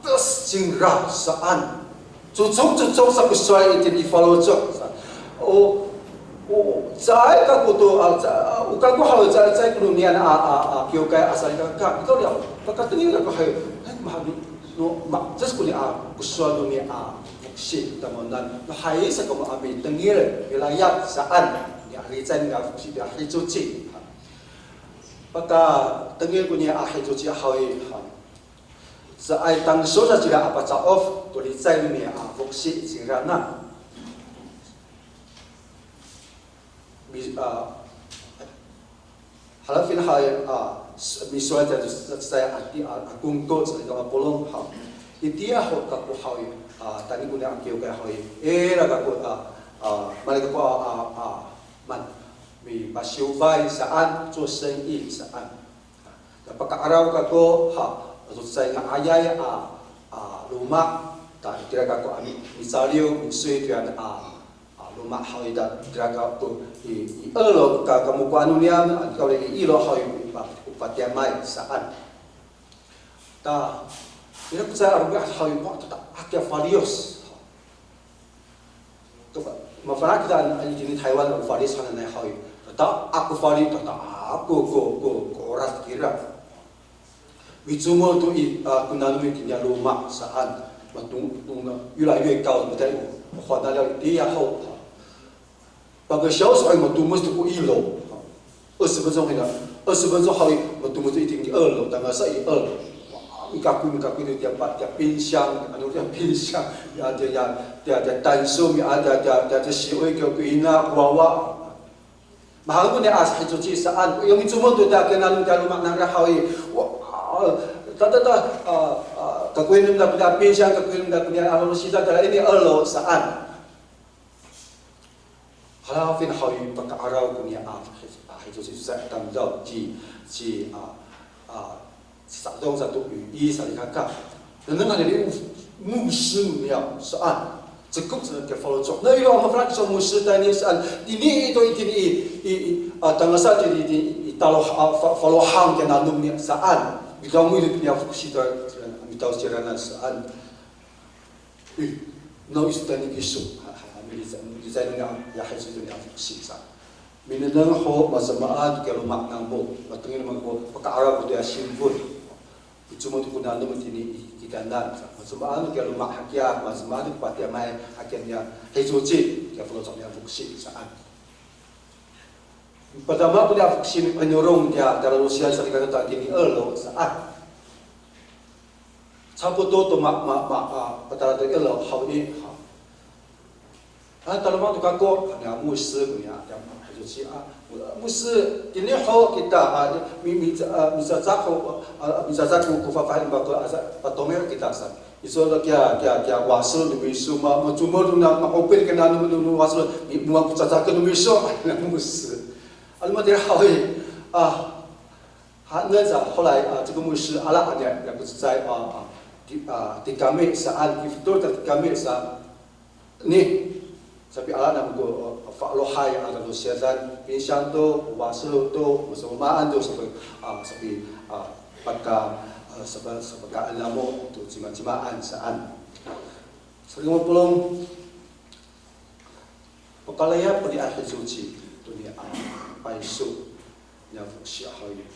Tes cingra saan. Cocok, cocok sa ko sowal itini i faloco' sa. O, o, caay kako to, a, ca, o kako haw caay, caay ko no niyaan a, a, a, kiwkay a salikaka. Ito niya, pakatengil kako haw. Ay, mahal no, ma, tes ko niya, ko sowal no niya a, foksi tamowanan. No hay sa kamo a mitengil, milayap saan. Niya licay niya foksi, niya hicoci. Pakatengil ko niya a hicoci haw i, ha. Caay tangsol sa cira a paca'of to licay no niya a foksi cingraan. Mi, a, halafin hay, a, s, misowal to cecay a, a, a kongko salikaka mapolong ha. Itiya ho kako haw i, a, tayni ko niya a kiwkay haw i. Ira kako, a, a, mala kako, a, a, a, man, mipasiwpay saan, 做生意 saan. Ta paka'araw kako, ha, to cecay nga'ayay a, a, loma', ta itira kako a mi, micaliw, misoy to ya a, a, loma' haw i, ta itira kako i, i elo ka, kamokoan no niyam, a, nika ora i ilo haw i, pa, patiyamay saan. Ta, ira ko cecay a romi'ad haw i, pa, ta, ta, a kiya faliyos. Mafana' kita itini Taywan o faliyos hananay haw i. Tata'ak ko fali, tata'ak ko, ko, ko, ko 'orad kira. Micomod to i, a, ko nanom itini a loma' saan. Mato, to, 越来越高, matini o, o 花那料 itiya ho. 半个小时 ay matomod to ko ilo. 二十分钟 kina, 二十分钟 haw i, matomod to itini i elo, tangasa i elo. Wa, mikakoy, mikakoy to tiya pa, tiya 冰箱, ano tiya 冰箱, ya, tiya, ya, tiya, tiya tanso, mi, a, tiya, tiya, tiya, tiya si'oy, kiya ko ina, ko wawa. Mahaen ko niya a hicoci saan. Yo micomod to ta kinanom tiya loma' nangra haw i. Wa, a, ta, ta, ta, a, a, kakohinem ta ko niya pinsiyan, kakohinem ta ko niya a lolosida tala ini elo saan. Halafin haw i paka'araw ko niya a, a, hicoci sa tamdaw ci, ci, a, a, Sa'edong sato i, i salikaka. Nengneng han i, 牧师 no niya saan. Cekok sa kiya faloco'. Na iro a mafana' kiso 牧师 tayni saan. Ini to itini i, i, i, a, tangasa itini i, i, i talo, a, fa-, falohang kiya nanom niya saan. Mitaw mo ito niya foksi to, mitaw cirana saan. I, no iso tayni kiso. Ha, ha, ha, milicay, milicay no niya, ya hicoci to niya foksi sa. Minengneng ho masamaan kiya loma' namo, matengil mako paka'araw ko toya sinpon. Icomod ko nanom itini i kitanan. Masamaan kiya loma' hakiya, masamaan ko patiyamaay hakiya niya hicoci, kiya faloco' niya foksi saan. Padama ko niya foksi minorong kiya talosiyan salikaka itini elo saan. Capo to to ma, ma, ma, a, patala to elo haw i, ha. A, taloma' to kako, niya 牧师 ko niya, niya 牧师 a, 牧师, itini ho kita, a, mi, mi, a, micacako, a, micacako ko fafahi no mako, a, sa, patomel kita sa. Iso to kiya, kiya, kiya wasol no miso, ma, macomod na, ma'opit kina no, no, no wasol, mi, mo ko cacaken no miso, niya 牧师. Ano matira haw i, a, Hanen sa, 后来, a, 这个牧师 ala han niya, niya ko cecay, a, a, ti, a, tikami saan, kifotor ta tikami sa, ni, sapiala namo ko, a, falohay a talosiyadan, pinsiyan to, wasol to, masamaan to, sapi, a, sapi, a, paka, a, sapa, sapakaen namo to cimacimaan saan. Salikaka mapolong, pakalayap ko niya hicoci to niya a payso niya foksi haw i.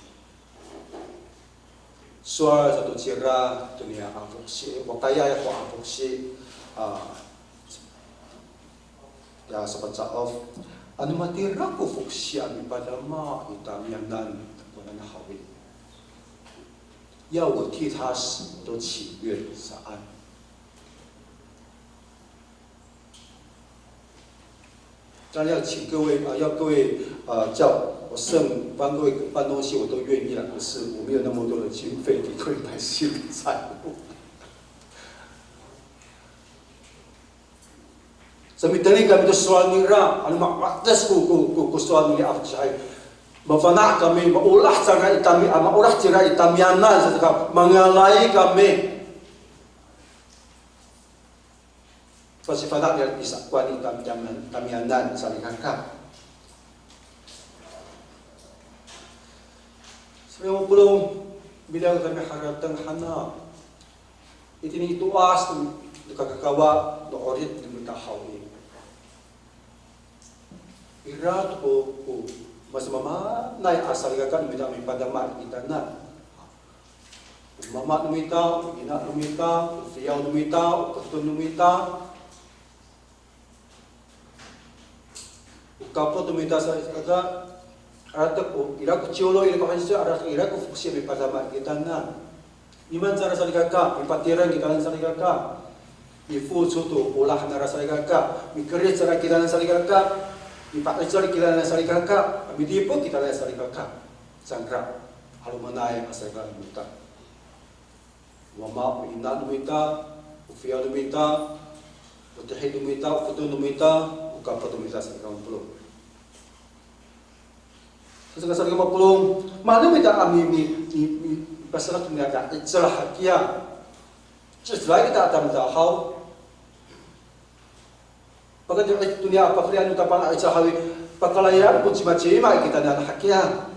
Sowal sato cira to niya a foksi, wakayay ho a foksi, a, ya sapaca'of. Ano matira ko foksi a mipadama i tamiyanan takowanan haw i, 要我替他死，我都情愿 saan. 但要请各位，啊，要各位，啊，叫我剩，帮各位搬东西，我都愿意了，可是我没有那么多的经费给各位买新的菜。Sa mitengil kami to sowal nira, ano ma'ades ko, ko, ko, ko sowal nira a foksiay. Mafana' kami, maolah cira i tami, a, maolah cira i tamiyanan, sa ka mangalay kami. Pasifana' nira i sakowan i tam-, tam-, tamiyanan salikaka. Salikaka mapolong, miliyaw kami harateng hanaw. Itini i to'as no kakakawa no 'orip no mita haw i. Ira to ko, ko masamaamaanay a salikaka no mita a mipadama i kitanan. O mama no mita, o ina no mita, o fiyaw no mita, o keton no mita, o kapot no mita salikaka, aratek ko, ira ko ciwlo, ira ko hansi, aratek ira ko foksi a mipadama i kitanan. Nimaan cangra salikaka, mipatireng kitanan salikaka. Mifoco to olah nangra salikaka, mikerid cangra kitanan salikaka, mipa'icel kitanan salikaka, midipot kitanan salikaka. Cangra, 'alomanay a salikaka no mita. O mama, o ina no mita, o fiyaw no mita, o tihid no mita, o keton no mita, o kapot no mita salikaka mapolong. Saka salikaka mapolong, maan no mita a mi, mi, mi, mi, pasadak to niya ka, 'icel hakiya. Ci'ecelay kita a tamdaw haw. Pakayni to niya a pafelian no Tapang a 'icel haw i, pakalayap ko cimacima i kitanan hakiya.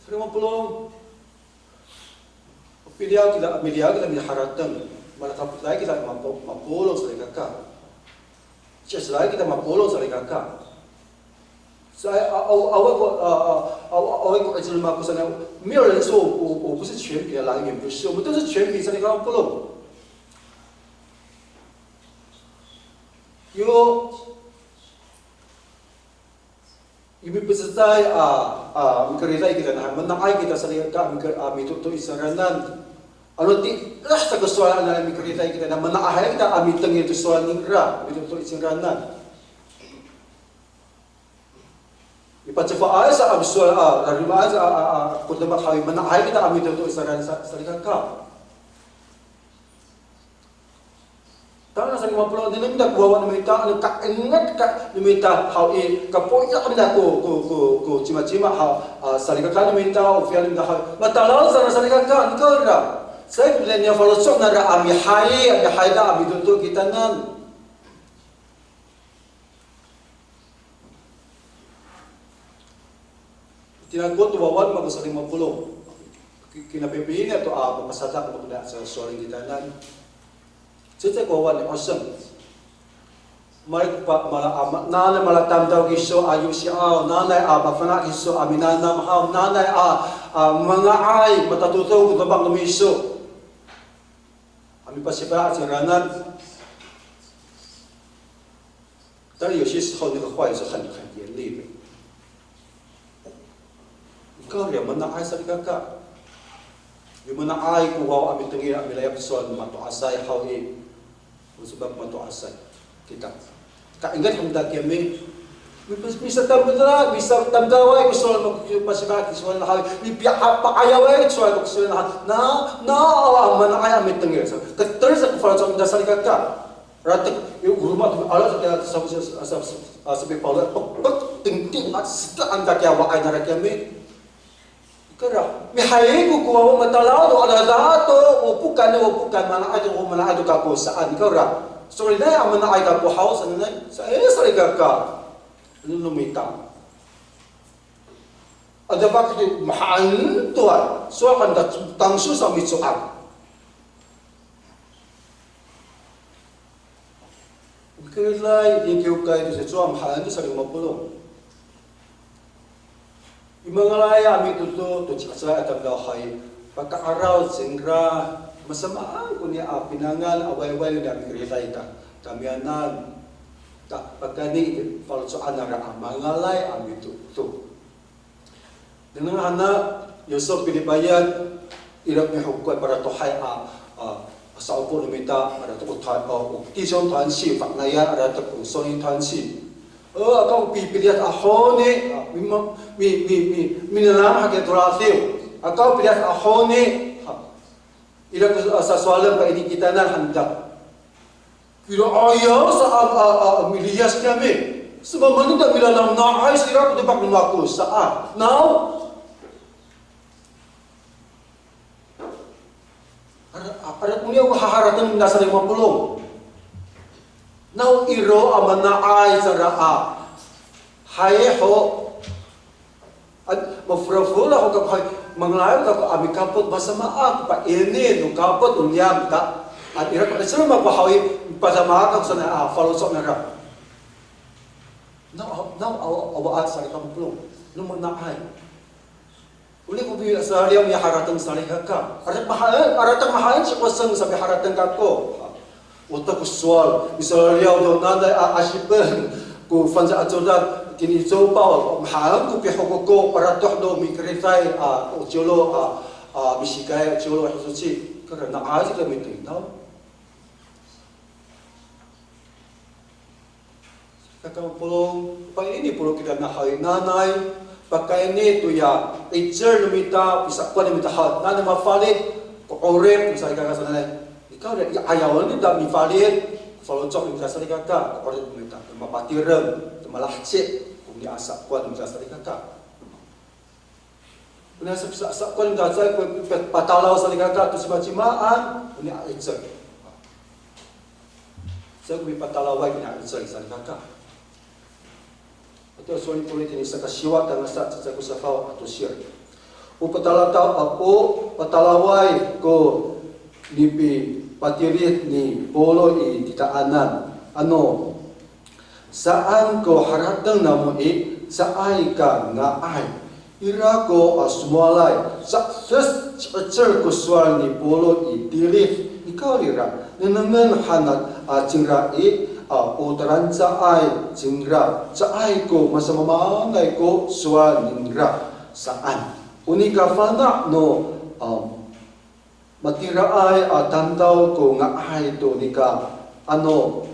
Salikaka mapolong. Piliyaw kita, miliyaw kita miharateng, malakapotay kita mapo-, mapolong salikaka. Ci'ecelay kita mapolong salikaka. Sa, a, a, awa ko, a, a, awa, awa ko 'icel mako sanay, 没有人说我，我，我不是权柄的来源，不是，我们都是权柄，salikaka mapolong. Yo, Yo mipececay a, a, mikeriday kita, na, mana'ay kita salikaka, miker-, a, mitoto i saranan. Ano ti'ah sa ko sowal a mikeriday kita, na mana'ahay kita a mitengil to sowal ningra, mitoto i cingraanan. Mipacifaay sa a sowal a, rarimaay sa a, a, a, ko demak haw i, mana'ahay kita a mitoto i cingraan sa, salikaka. Tangasa lima polo' no mita ko wawa no mita, ano kaenget ka no mita haw i, kapoya' no mita ko, ko, ko, ko cimacima haw, a, salikaka no mita, o fiyan no mita haw. Matalaw sa salikaka, nikawrira. Caay ko niyam faloco' nangra a mihayi, a mihayi ta a mitoto kitanan. Tinako to wawa no mako sa lima polo'. Ki-, kinapipihina to a mapasadak mako na sa sowal kitanan. Cecay ko wawa ni Oseng. Mali ko pa, mala, a, ma-, nanay malatamdaw kiso a yosiaw, nanay a mafana' kiso a minanam haw, nanay a, a, manga'ay, matatodong ko demak no miso. A mipasifaay a cingraanan. 但有些时候那个话也是很，很严厉的。Nikawrira, mana'ay salikaka. Yo mana'ay ko wawa a mitengil a milayap sowal mato'asay haw i. O codad mato'asay. Kita. Kaenget han ta kiyami. Mis-, misatamdaw, misatamdaway ko sowal mako, masifaay ko sowal haw i. Mipa'ayaway ko sowal mako sowal haw i. Na, na, awa, mana'ay a mitengil. Keter sa ko faloco' no mita salikaka. Ratek, yo, o roma to, ala sa kiya, sa, sa, sa, sa, sa, sapipalo, pek, pek, tingting, a, sita, an ta kiya, wa'ay nara kiyami. Kora, mihayi ko ko wawa matalaw to, adada to, o pokan, o pokan, mana'ay to, o mana'ay to kako saan, kora. So'elinay a mana'ay kako haw, sanay, sa, e, salikaka. Ano no mita. Ada bakit mahaen to, a, sowal han ta, tangso sa mico'an. Mikiray, mikiwkay to sa cowa mahaen to sa lima polo'. I mangalay a mitoto to ci'aci'acay a tamdaw hay, paka'araw cingra, masamaan koni a pinangan a wayway nira mikiray ta, tamiyanan, ta, pakayni faloco'an nira a mangalay a mitoto. Nengneng han a, yo so pilipayan, ira ko mihokoay paratohay a, a, sa'opo no mita, ira to ko ta-, o, o, 弟兄团契, fa'inayan, ira to ko 松林团契. O, aka o pipiliyas a honi, a, mi, mi, mi, mi, minengneng han kiya to radiw. Aka o piliyas a honi, ha. Ira ko, a, sasowalen pa'ini kitanan han ta. Ira aya sa a, a, a, miliyas kiyami. Samaanen ta milanam na'ay sa ira ko demak no mako saan. Naw. Ara, ara koniya o haharateng nasa lima polo'. Naw iro a mana'ay sa ira a. Hay ho. An, mafolafola ho kako hay, manga'ay kako a mikapot masamaan ko pa'ini no kapot no niyam ta. An ira ko, e, saan mako haw i, pasamaan kako sanay a faloco' nira. Naw, naw, awa, awa, a, salikaka polong. No mana'ay. Ori ko pi, saliyaw miharateng salikaka. Aratek mahaen, aratek mahaen ci Koseng sa miharateng kako. O to ko sowal, misaliyaw to nanay a asipen ko fangcal a codad, kini copaw, mahaen ko pihokoko, paratoh to mikeriday a, o ciyolo a, a, misikay a ciyolo a hisoci, kora na'ay sa kami tinaw. Kaka polong, pa'ini polong kita na hay nanay, pakayni toya 'icel no mita, pisa'opoan no mita haw, nanay mafalic ko 'orip no salikaka sanay. Nika, i 'ayawen no mita mifalic, faloco' no mita salikaka, ko 'orip no mita, to mapatireng, to malaheci, ko niyasa'opoan no mita salikaka. Koniya sa, sa, sa, koniya sa, ko, ko, patalaw salikaka to cimacimaan, koniya 'icel. Sa ko patalaway koniya 'icel salikaka. Ato sowal ni Polo itini saka siwa tangasa cecay ko safaw ato sir. O patalataw, a, o patalaway ko nipipatilid ni Polo i titaanan. Ano, saan ko harateng namo i, caay ka nga'ay. Ira ko, a, somowalay, sa, ses, ci'icel ko sowal ni Polo i tilid, nikawrira, nengnengen han a, a, cingra i, a, o talancaay cingra, caay ko masamaamaanay ko sowal ningra, saan. O nika fana' no, a, Matiraay a tamdaw ko nga'ay to nika, ano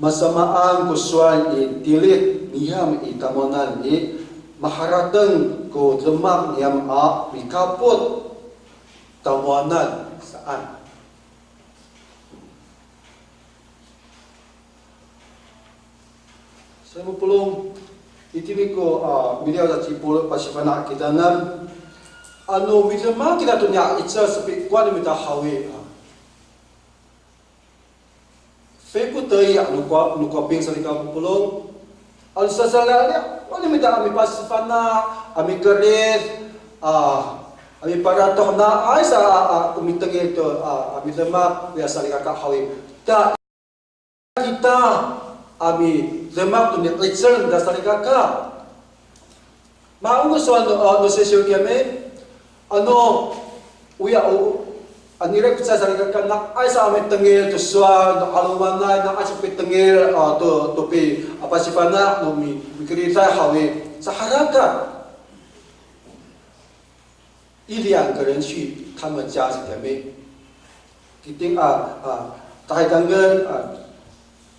masamaan ko sowal i tilid niyam i tamowanan i, maharateng ko demak niyam a mikapot tamowanan saan. Salikaka mapolong, itini ko, a, miliyaw sa ci Polo pasifana' kitanan. Ano midemak kita to niya 'icel sapi, kowa no mita haw i, a, 非不得已 ano kowa, ano kowaping salikaka mapolong. Ano sasalaliyaw no mita a mipasifana', a mikerid, a, a miparatoh, na'ay sa, a, a, ko mitengil to, a, a midemak, ya salikaka haw i. Ta kita a midemak to niya 'icel no mita salikaka. Maong ko sowal no, a, no sisiw kiyami, ano, oya, o, ano ira ko cecay salikaka, na'ay sa a mitengil to sowal no 'alomanay, na'ay sa pitengil, a, to, to pi, a, pasifana' no mi, mikeriday haw i, saharakat. 一两个人去他们家 sa kiyami. Kiting a, a, tahidangen, a,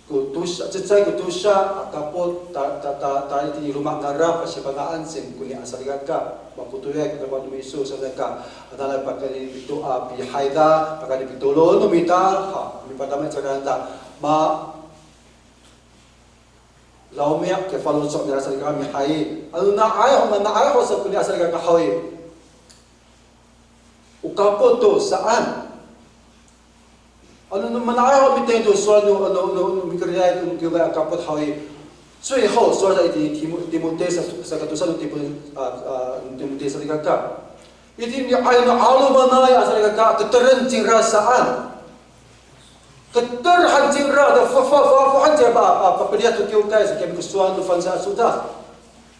ko tosa, cecay ko tosa, a, kapot, ta, ta, ta, ta, itini loma' nangra, pasifana'an sin koni a salikaka, mapotoyay ko demak no miso, saka, a, nanay pakayni to, a, pihayda, pakayni pitolon no mita, ha, mipadama i caranata, ma, lawmiya kifaloco' nira salikaka mihayi. Ano na'ay ho, mana'ay ho sa koni a salikaka haw i. O kapot to saan. Ano no mana'ay ho mitengil to sowal no, no, no, no mikeriday to no kiwkay a kapot haw i. 最后 sowal sa itini Timo-, Timote sa, sakatosa no Timo-, a, a, Timote salikaka. Itini niya 'alomanay a salikaka, keteren cingra saan. Keter han cingra, da fa, fa, fa, fa han cingra pa, pa, papeliyaw to kiwkay, sa kiyami ko sowal no fangcal a codad.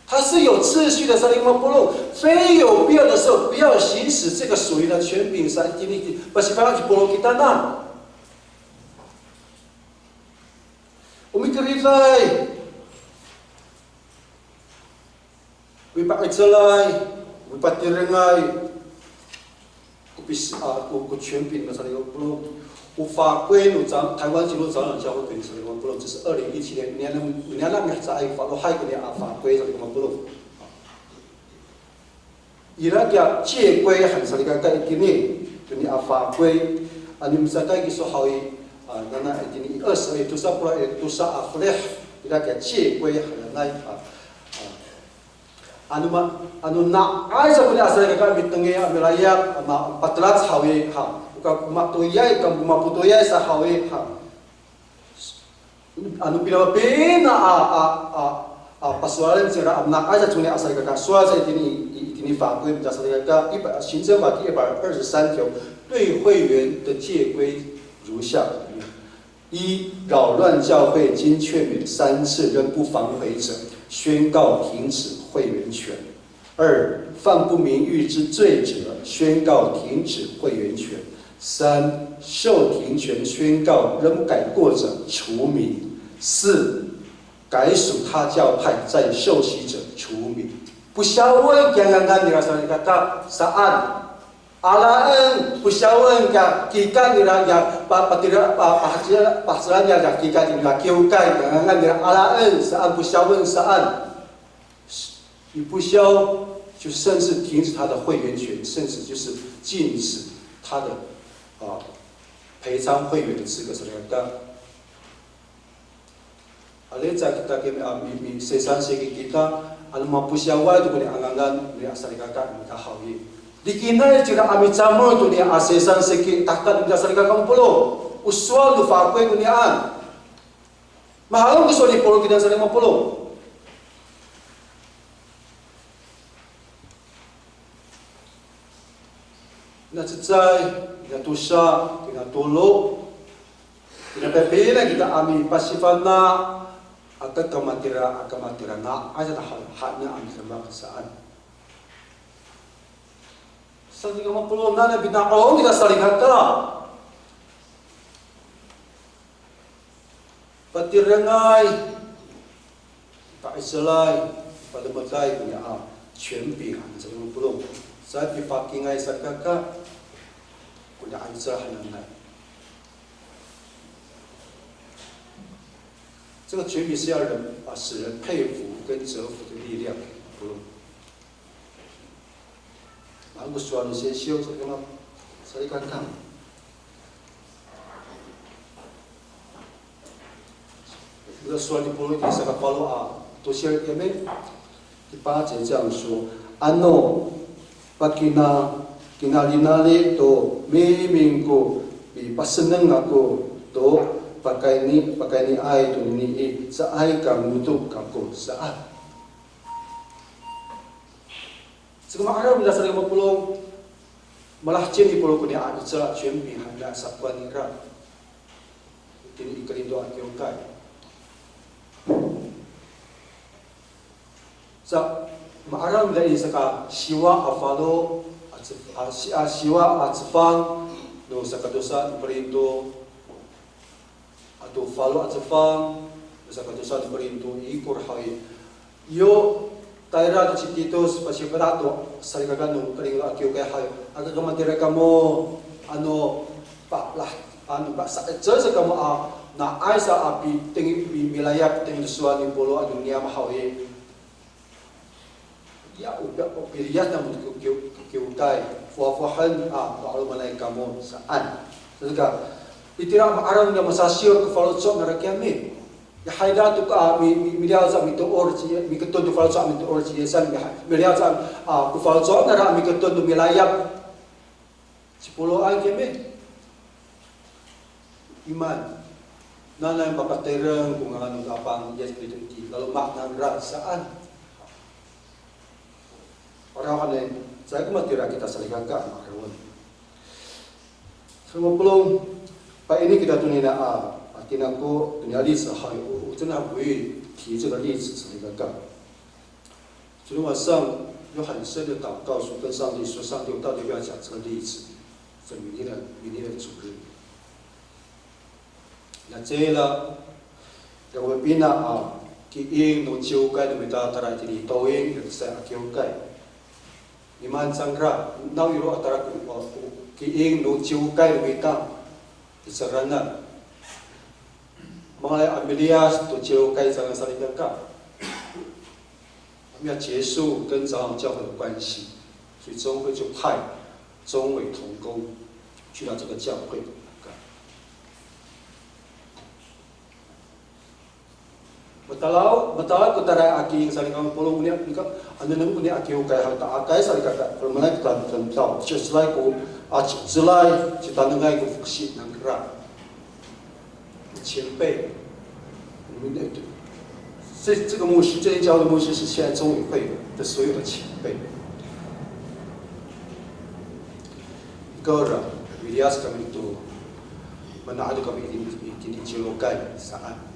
他是有次序的，salikaka mapolong. 非有必要的时候，不要行使这个属灵的权柄，sa itini, pasifana' ci Polo kitanan. O mikeriday. Mipa'icelay, mipatirengay, ko pis-, a, ko, ko 权柄 no salikaka mapolong. O 法规 no 长-, 台湾基督长老教会 koni salikaka mapolong, 这是二零一七年, niyana, niyana mihecaay falohay koni a 法规 salikaka mapolong. Ira kiya 戒规 han salikaka itini, koni a 法规, ano misakay kiso haw i, a, nana itini i 二十, i tosa polo' i tosa a felih, ira kiya 戒规 hananay, a, a, Ano ma, ano na'ay sa koni a salikaka mitengil a milayap, a ma, patelac haw i, ha. O ka, o matoyay, ka, o mapotoyay sa haw i, ha. Ano pinapina a, a, a, a, pasowalen cingra, a na'ay sa koni a salikaka, sowal sa itini, i, itini 法规, a salikaka, 一百, 行政法第一百二十三条，对会员的戒规如下。 一、扰乱教会经劝勉三次仍不反悔者，宣告停止会员权。二、犯不名誉之罪者，宣告停止会员权。三、受停权宣告仍不改过者除名。四、改属他教派再受洗者除名。Pasyawen kiya ngangan nira salikaka saan. Alaen, pasyawen kiya kikay nira, kiya pa, patira, pa, pahacel-, pahacelan nira kiya kikay nira kiwkay, ngangan nira alaen saan, pasyawen saan. 你不消，就甚至停止他的会员权，甚至就是禁止他的，啊，赔偿会员的资格，salikaka. Alecad kita kiyami a mi, mi, sesan siki kita, ano mapasiyaway to koni a ngangan nira salikaka no mita haw i. Likinay cira a micamol to niya a sesan siki, tahekal no mita salikaka mapolong. O sowal no 法规 konian. Mahaen ko sowal ni Polo kina salikaka mapolong. Na cecay, na tosa, na tolo. Pinapipinang kita a mipasifana', aka kamatira, aka matira, na'ay sa ta ha, hana a midemak saan. Salikaka mapolong, nana pina'ong kita salikaka. Patirengay, pa'icelay, palemeday koya a 权柄 han salikaka mapolong. Sa pipakingay salikaka. 你的爱这很难。这个权柄是要人啊，使人佩服跟折服的力量。Mangko sowal no sisiw, sa kama, salikaka. Ira sowal ni Polo i saka falo a tosir kiyami, 第八节这样说：Ano pakina kinalinali to miming ko pipaseneng ako to pakayni, pakayniay tonini i, caay ka ngodo kako saan. Saka ma'araw nira salikaka mapolong, malaheci ni Polo koniya a ica 权柄 han nira sakowan nira. Itini i Korinto a kiwkay. Sa, ma'araw nira i saka siwa a falo, a cef-, a, si-, a, siwa a cefang, no sakatosa no Korinto, ato falo a cefang, no sakatosa no Korinto, ikor haw i. Yo, tayra to ci Titos, pasifana' to salikaka no Korinto a kiwkay haw i. Aka kamatira kamo, ano, pa, lah, ano, pa, sa, sa, sa kamo a, na'ay sa a piteng-, pi-, milayap tengil sowal ni Polo ano niyam haw i. Ya, o, o piliyas namo to kiw-, kiw-, kiwkay, fohafohen a, pa'alomanay kamo saan. Saka, itira ma'araw nira masasiyor ko faloco' nira kiyami. Ya, hay nira to ka, mi, mi, miliyaw sa mitoor ci, miketon to faloco' a mitoor ci Yisan, ya, miliyaw sa, a, ko faloco' nira miketon to milayap. Ci Poloay kiyami. Iman. Nanay makatireng ko ngangan no Tapang Yis Kristo i laloma' nangra saan. Ora hanen, caay ko matira kita salikaka, ma'arawen. Sa mapolong, pa'ini kita tonina a, a tinako, tonini a 例子 haw i, o, o, 真的不会提这个例子 salikaka. 昨天晚上有很深的祷告，说跟上帝说，上帝，我到底要不要讲这个例子？在明天的，明天的主日。Nacila, ya, o pina a kiing no ciwkay no mita tayra itini i Towing, ya, sa a kiwkay. Nimaan cangra, nawiro a tayra ko, ko kiing no ciwkay no mita, i, cangraan. Mangalay a miliyas to ciwkay cangra salikaka. 我们要结束跟长老教会的关系，所以中会就派中委同工去到这个教会。Matalaw, matalaw ko tayra a kiing salikaka, polong oniya, nika, ano neng oniya a kiwkay haw, ta'akay salikaka, polong manay ko tayra, tayra, 就是来过，啊，就是来，就 tanengay ko foksi nangra. 前辈，我们的，这，这个牧师，这一教的牧师是现在中委会的所有的前辈。Ikaw ira, miliyas kami to, mana'ad kami itini, itini i ciwkay saan.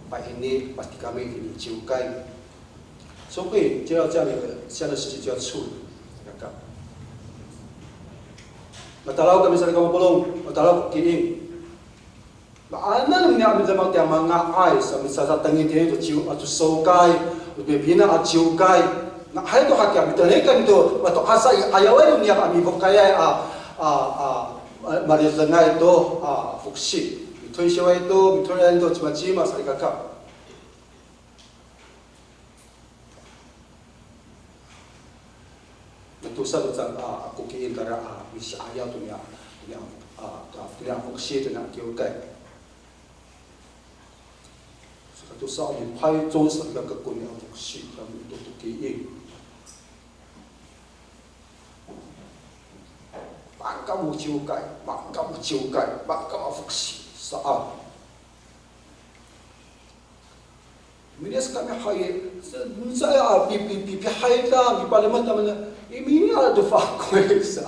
Pa'ini, pati kami itini i ciwkay. 所以，就要这样的一个，这样的事情就要处理。Matalaw kami salikaka mapolong, matalaw ko kiing. Maanal niya a midemak tiya manga'ay, sa misasatengil tiya to ciw, ato sokay, to pipina a ciwkay. Nga'ay to hakiya, mitengil kami to, mato'asay, ayaway no niyam a mifokayay a, a, a, a, malidengay to, a, foksi. Mitengil siway to, mitengil to, cimacima, salikaka. Natosa to cangra, a, ko kiing tayra, a, misi'ayaw to niya, to niya, a, to niya foksi to niya kiwkay. Saka tosa a mipayco salikaka ko niya foksi, kami to to kiing. Mangkam o ciwkay, mangkam o ciwkay, mangkam a foksi, saan. Miliyas kami haw i, sa, sa, a, pi, pi, pi, pihayda, pipalemed a mana, i, miliyas to fakoy sa,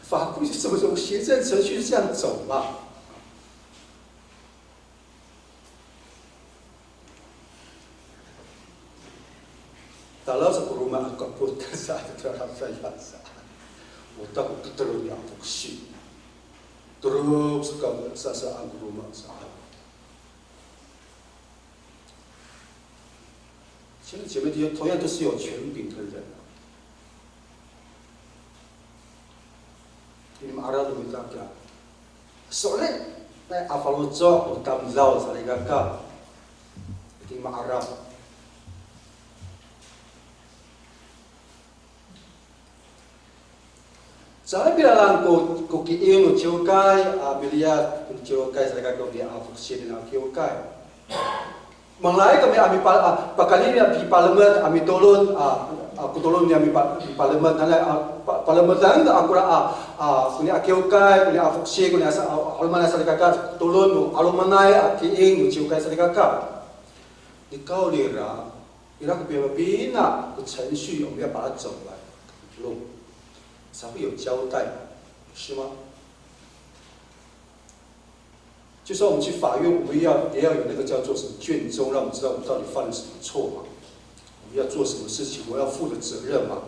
fakoy sa, 这种行政程序是这样走嘛。Talaw sa ko roma a kapot sa, talaw sa ya sa. O ta ko keterong ya foksi. Terong sa ka, sa, sa ko roma sa. 现在姐妹弟兄同样都是有权柄的人啊。你们阿 Ano mita kiya. So'elinay a faloco' o tamdaw salikaka. Itini ma'araw. Caay pilalan ko, ko kiing no ciwkay, a, miliyas ko ciwkay salikaka ko kiya a foksiy a kiwkay. Mangalay kami a mipa-, a, pakayni a pipalemed, a mitolon, a, a, ko tolon niyam mipa-, pipalemed, nanay, a, pa-, palemedan ako a, a, koni a kiwkay, koni a foksiy, koni a sa-, a, 'alomanay salikaka, tolon no 'alomanay a kiing no ciwkay salikaka. Nikawrira, ira ko pina, ko 程序 o miya palacow, 才会有交代，是吗？ 就算我们去法院，我们要，也要有那个叫做什么卷宗，让我们知道我们到底犯了什么错嘛。我们要做什么事情，我要负的责任嘛。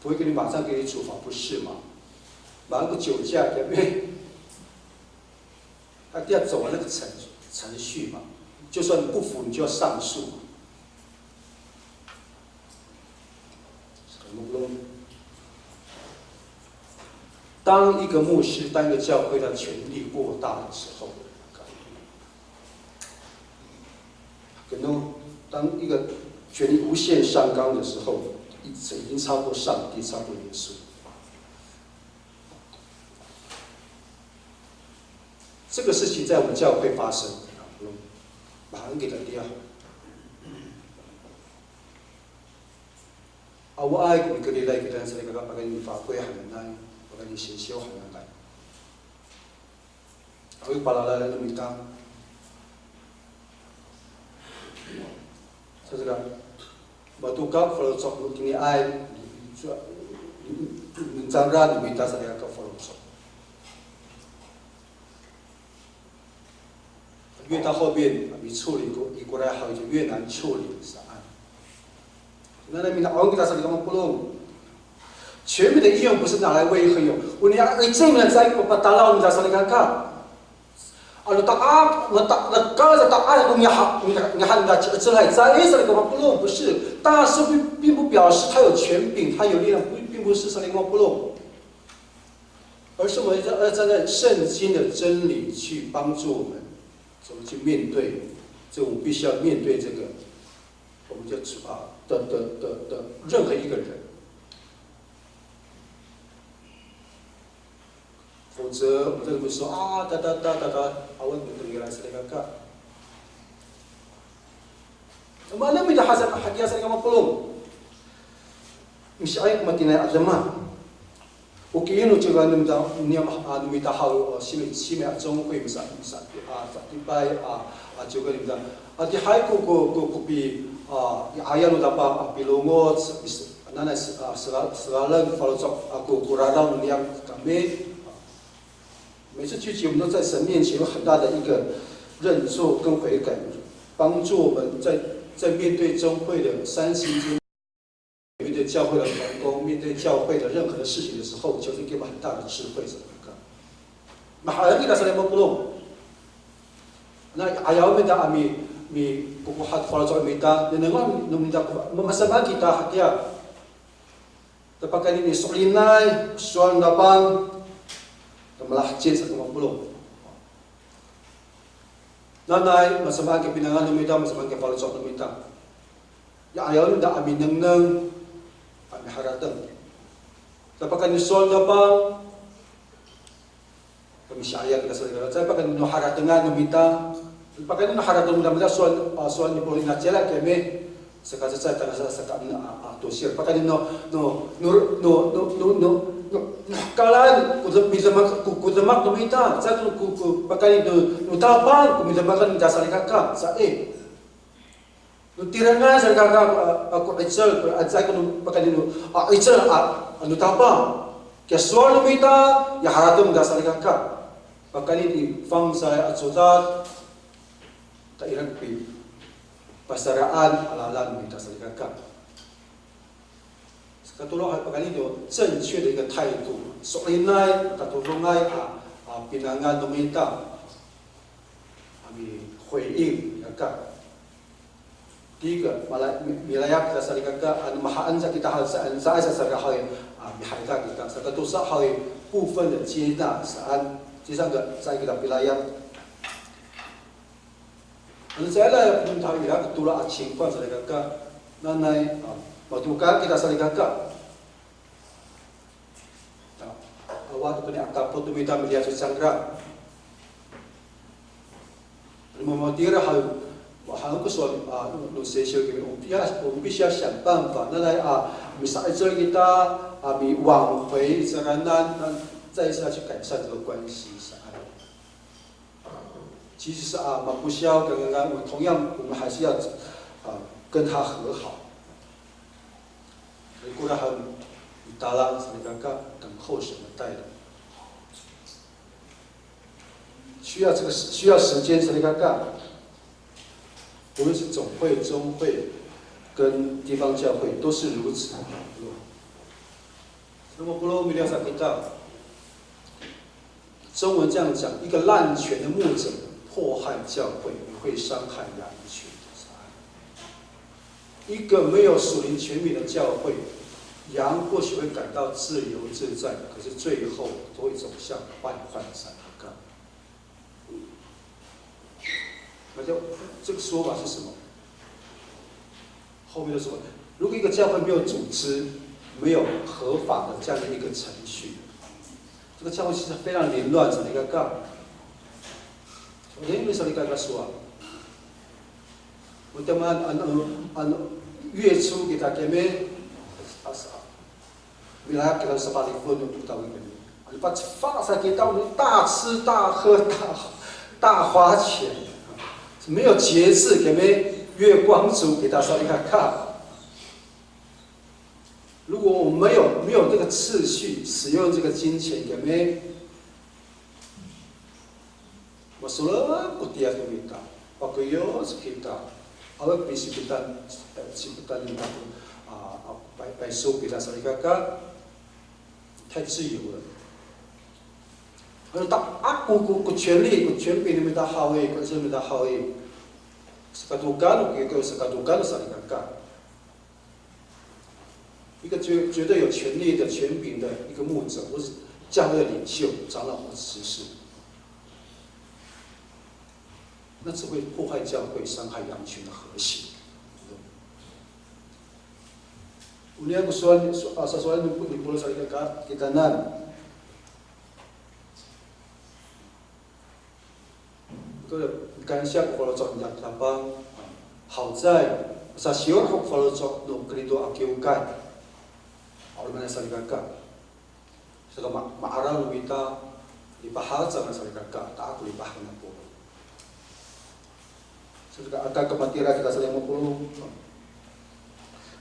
不会给你马上给你处罚，不是嘛？马上个酒驾，对不对？他一定要走完那个程，程序嘛。就算你不服，你就要上诉嘛。 当一个牧师，当一个教会，他权力过大的时候，可能当一个权力无限上纲的时候，已经超过上帝，超过耶稣。 这个事情在我们教会发生，马上给他掉。Awaay ko mikelilay kita salikaka, pakayni fakoy hananay, pakayni sisiw hananay. Awaay ko palalalan no mita. Saka, mato ka faloco' no tiniay, mingcangra no mita salikaka faloco'. 越到后面，处理过，过来还有越难处理的上岸。那那边的 'ong kita salikaka mapolong. 权柄的应用不是拿来威吓 yo. O niya 'icel niyam caay ko patalaw niyam salikaka. Ano ta'ang, ano ta-, ano ka sa ta'ang, ano miha, miha, miha, miha, 'icel hay caay salikaka mapolong, 不是。大师并，并不表示他有权柄，他有力量，不，并不是 salikaka mapolong。而是我们要站在圣经的真理去帮助我们，怎么去面对，这我们必须要面对这个，我们就，啊，的，的，的，的任何一个人。 否则我们在这边说啊，哒哒哒哒哒，啊，我们等于来是那个干。那么那么的还是还要是那个嘛不弄，你是哎，我们今天啊，怎么？我给你这个那么的，你要嘛啊，那么的好，呃，西美西美啊，中会不是啊，不是啊，啊，礼拜啊，啊，就跟你们的啊，你还过过过过比啊，你还要那个吧啊，比如我是是。 Nanay s-, a, sera-, seralan faloco' ako ko raraw niyam kami. 每次聚集，我们都在神面前有很大的一个认错跟悔改，帮助我们在，在面对中会的三十一天，面对教会的同工，面对教会的任何的事情的时候，求主给我们很大的智慧，怎么看？Mahaen kita salikaka mapolong. Na ayaw mita a mi, mi, kokohat faloco' mita, nengnengen no mita ko, ma-, masamaan kita hatiya. Ta pakayni i so'elinay, sowal no Tapang, ta malaheci salikaka mapolong. Nanay, masamaan ko pinangan no mita, masamaan ko faloco' no mita. Ya ayaw mita a minengneng, a miharateng. Ta pakayni sowal no Tapang, Kami siya kita salikaka. Caay pakayni no haratengan no mita. Pakayni no harateng no mita sowal, a, sowal ni Pawlo i, nacila kami. Saka caay tangasa saka, a, a, tosir. Pakayni no, no, no, no hekalan ko de-, midemak, ko, ko demak no mita. Caay ko, ko, ko, pakayni no, no Tapang ko midemakan no mita salikaka. Sa i. No tireng han salikaka, a, ko 'icel, ko 'icel ko no, pakayni no, a, 'icel, a, no Tapang. Kiya sowal no mita, ya harateng no mita salikaka. Pakayni i fangcalay a codad, ta ira ko pi-, pasaraan a lalan no mita salikaka. Katolong, a, pakayni to 正确的一个态度, so'elinay, katolongay, a, a, pinangan no mita, a, mi回应, aka. 第一个，mala-, mi-, milayap kita salikaka, ano mahaen sa kita haw saan, saan sa salikaka haw i, a, mihayda kita. Saka tosa haw i, 部分的接纳 saan, 第三个, saan kita pilayap. Ano caay layap no mita haw ira ko tora a 情况 salikaka, nanay, a, matoka kita salikaka. A, awa to koni a kapot no mita miliyac to cangra. Ano mamatira haw, haw ko sowal, a, no, no sesyo kini, 我们必要，我们必须要想办法，那来啊，misa'icel kita, a, mi挽回 i cangraan, 那再一次要去改善这个关系，是啊。 其实是啊，马不肖刚刚，我同样我们还是要啊跟他和好。Kora han mitala salikaka, 等候神的带领。需要这个时，需要时间 salikaka。无论是总会、中会跟地方教会都是如此。那么 polong, miliyac sa kita. 中文这样讲，一个滥权的牧者迫害教会，也会伤害羊群。一个没有属灵权柄的教会，羊或许会感到自由自在，可是最后都会走向败坏的山坡。那就这个说法是什么？ 后面就说，如果一个教会没有组织，没有合法的这样的一个程序，这个教会其实非常凌乱，怎么一个干？我跟你们说一个说啊，我他妈按按按月初给他给没，啊是啊， Mila kita sa palifon no Totawi kami. Ano pacefang sa kita, 我们大吃大喝，大，大花钱，没有节制，给没月光族给他说一个看。如果我们没有，没有这个次序，使用这个金钱，给没 Masolek ko tiyad no mita, pakoyoc kita, awa ko pisipetan, eh, sipetan no mita ko, a, a, pay, payso kita salikaka, 太自由了。Ano ta, ako ko, ko 权利, ko 权柄 no mita haw i, ko 意思 no mita haw i, sakadokan, ko, ko sakadokan salikaka. 一个绝，绝对有权力的权柄的一个牧者，或是教会的领袖、长老或执事，那只会破坏教会，伤害羊群的和谐。Onian ko sowal, so-, a, sasowalen no, ni Pawlos salikaka, kitanan. Ito, 感谢 ko faloco' niyam Tapang, 好在 sasiyor ho ko faloco' no Kerido a kiwkay. Olo' manay salikaka. Saka ma-, ma'araw no mita, lipahacang salikaka, ta ako lipahacang ako. Saka aka kamatira kita salikaka mapolong.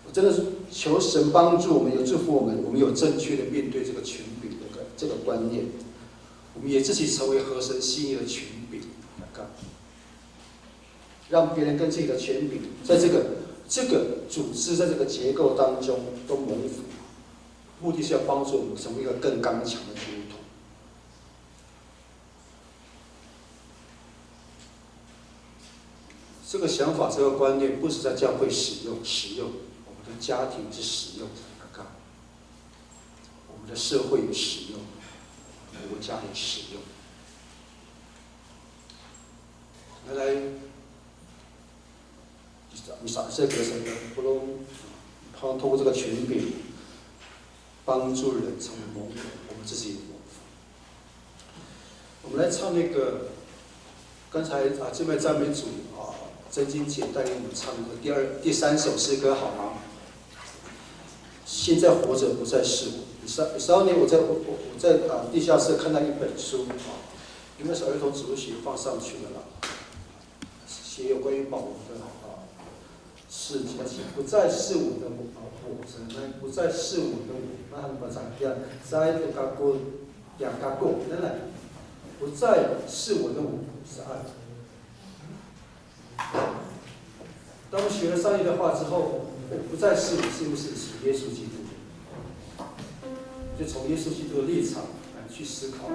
我真的是求神帮助我们，也祝福我们，我们有正确的面对这个权柄的这个，这个观念，我们也自己成为合神心意的权柄，让别人跟自己的权柄，在这个，这个组织，在这个结构当中都蒙福，目的是要帮助我们成为一个更刚强的基督徒。 这个想法，这个观念不是在教会使用，使用，我们的家庭是使用，我们的社会也使用，国家也使用。来，来， Misa'icel kita salikaka polong, 盼望透过这个权柄，帮助人成为蒙福，我们自己也蒙福。我们来唱那个，刚才啊，敬拜赞美主啊，曾经姐带领我们唱的第二、第三首诗歌好吗？现在活着不再是我。有三、有三年我在、我、我在啊地下室看到一本书啊，应该是儿童主日学放上去的了。 写有关于保罗的，啊，事情，不再是我的我，啊，我，不再是我的我，那他们把它讲，再读kako，讲kako，真的，不再是我的我，是爱。当我们学了上帝的话之后，不再是我，是不是属耶稣基督？就从耶稣基督的立场来去思考。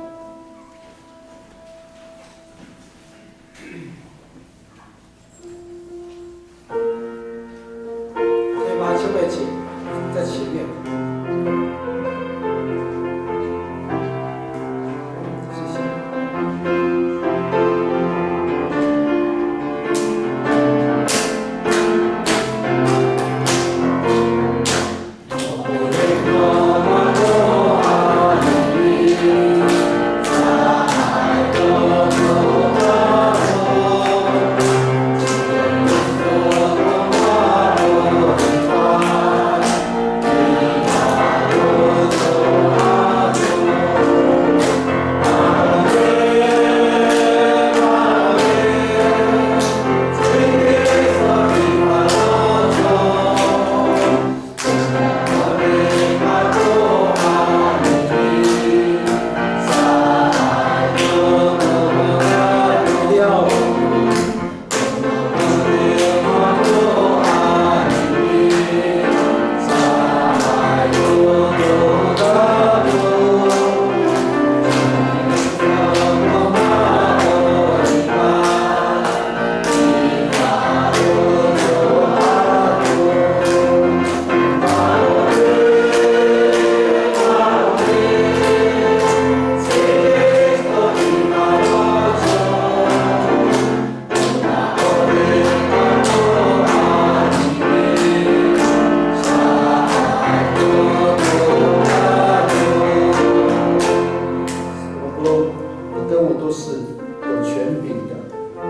就是有权柄的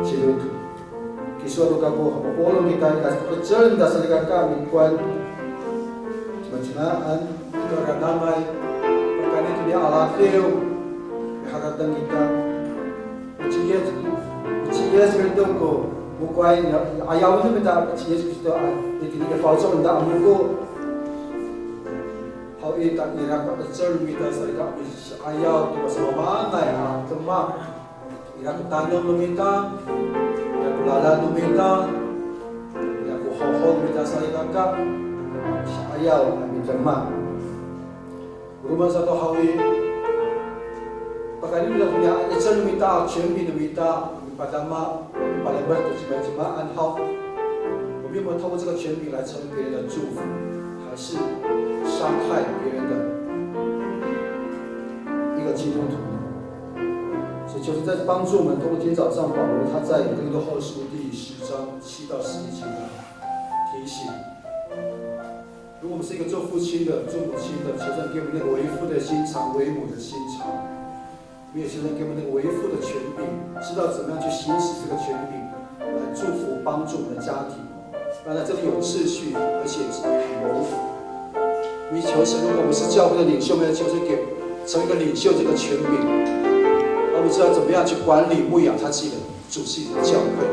基督徒。Kiso to kako, mapolong kita, ika ko 'ecel no mita salikaka mikowan, cimacimaan, ika ranamay, pakayni to niya a radiw, miharateng kita. Ci Yis, ci Yis Kristo ko, mikowan, 'ayaw no mita ci Yis Kristo a, itini i faloco' no mita a moko. Haw i, ta ira ko 'ecel no mita salikaka, misi'ayaw to masamaamaanay a demak. Ira ko tanom no mita, ira ko lalan no mita, ira ko hoho no mita salikaka, misi'ayaw a midemak. O roma sato haw i, pakayni no mita, 'icel no mita, 权柄 no mita, mipadama, mipalemed to cimacimaan haw. 我们有没有透过这个权柄来成为别人的祝福，还是伤害别人的一个基督徒呢？所以求神再次帮助我们，通过今天早上保罗他在哥林多后书第十章七到十一节的提醒。如果我们是一个做父亲的、做母亲的，求神给我们那个为父的心肠、为母的心肠。 我们也求神给我们那个为父的权柄，知道怎么样去行使这个权柄，来祝福、帮助我们的家庭，让在这里有秩序，而且是很蒙福。我们求神，如果我们是教会的领袖，我们要求神给成为一个领袖这个权柄，让我们知道怎么样去管理、牧养他自己的主，自己的教会，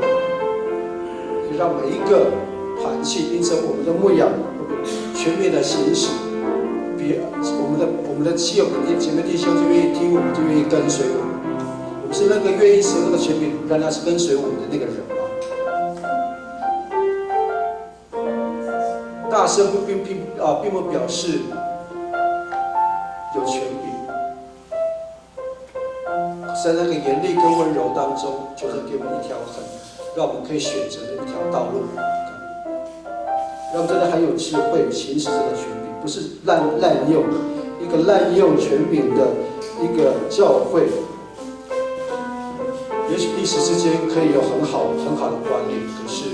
可以让每一个团契因着我们的牧养，权柄的行使，比我们的，我们的基友、我们的姐妹弟兄就愿意听我们，就愿意跟随我们。我们是那个愿意使用那个权柄，让他是跟随我们的那个人吗？大声不并并啊，并不表示有权柄。 在那个严厉跟温柔当中，求神给我们一条痕，让我们可以选择的一条道路，让我们真的很有智慧行使这个权柄，不是滥滥用，一个滥用权柄的一个教会。也许一时之间可以有很好很好的观念，可是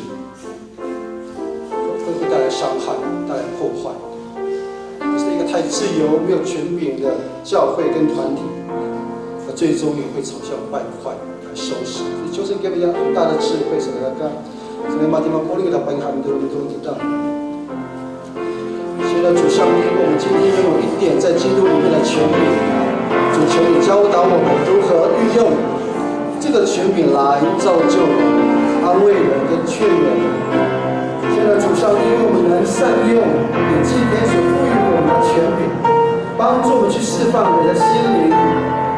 会，会带来伤害，带来破坏。是一个太自由、没有权柄的教会跟团体，那最终也会朝向败坏来收拾。所以求神给我们一个很大的智慧，什么来看？所以马丁马波利的本喊都都知道。现在主上帝，我们今天拥有一点在基督里面的权柄，主求你教导我们如何运用 这个权柄来造就人、安慰人跟劝勉人。现在主上帝，因为我们能善用你今天所赋予我们的权柄，帮助我们去释放人的心灵，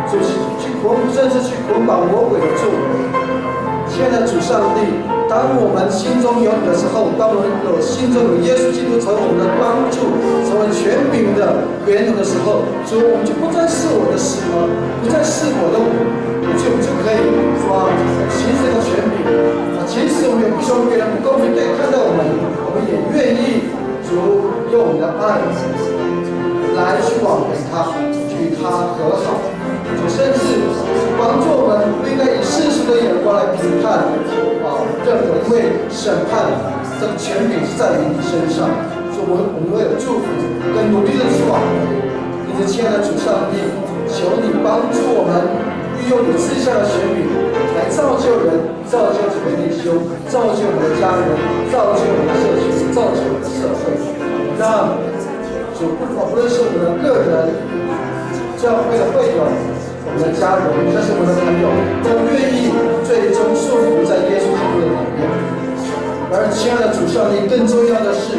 就是去捆，甚至去捆绑魔鬼的咒语。现在主上帝，当我们心中有你的时候，当我们有心中有耶稣基督成为我们的帮助，成为权柄的 源头的时候，主，我们就不再是我的什么，不再是我的我，我就，就可以说行使这个权柄。啊，其实我们也不希望别人不公平对看待我们，我们也愿意主用我们的爱来去挽回他，与他和好。主甚至帮助我们不应该以世俗的眼光来评判，啊，任何，因为审判这个权柄是在于你身上。 所以我们，我们会有祝福，更努力的去挽回。因此，亲爱的主上帝，求你帮助我们，运用你赐下的权柄来造就人，造就姐妹弟兄，造就我们的家人，造就我们的社区，造就我们的社会。让主，不，不论是我们的个人、教会的会友， 我们的家人，但是我们的朋友都愿意最终顺服在耶稣基督的里面。而亲爱的主上帝，更重要的是，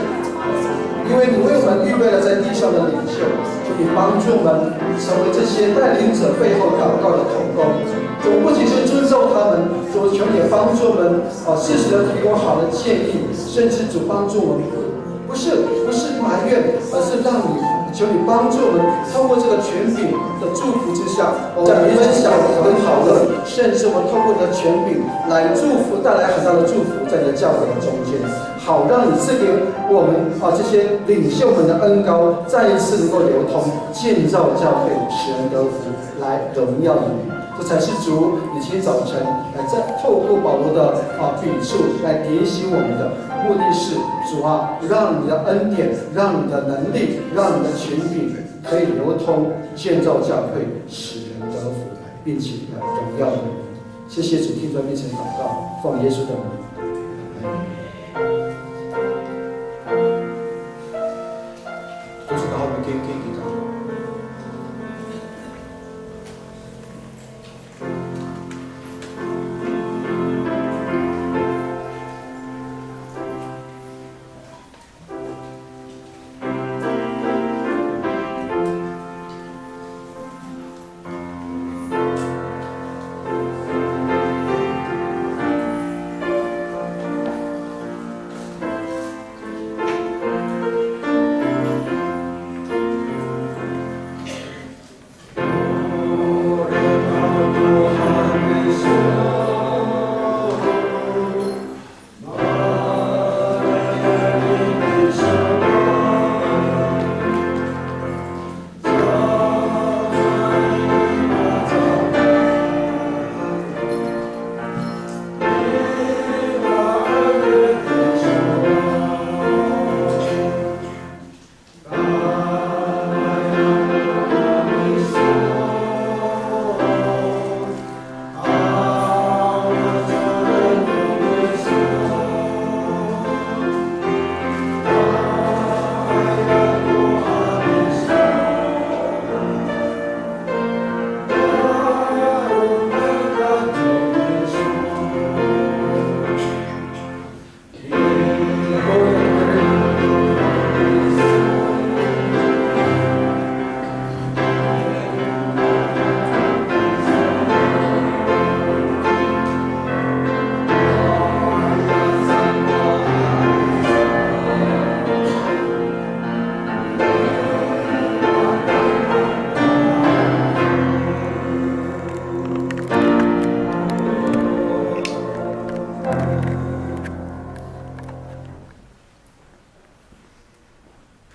因为你为我们预备了在地上的领袖，求你帮助我们成为这些带领者背后祷告的同工。主不仅是尊重他们，主求你也帮助我们，啊，适时的提供好的建议，甚至主帮助我们 不是，不是埋怨，而是让你，求你帮助我们，透过这个权柄的祝福之下，我们分享我们好的，甚至我们透过你的权柄来祝福，带来很大的祝福在你的教会的中间，好让你赐给我们，啊，这些领袖们的恩膏再一次能够流通，建造教会，使人得福，来荣耀你。这才是主你今天早晨来再透过保罗的，啊，笔触来提醒我们的。 目的是，主啊，让你的恩典，让你的能力，让你的权柄可以流通，建造教会，使人得福来。并且来荣耀你。谢谢主，听主面前祷告，奉耶稣的名。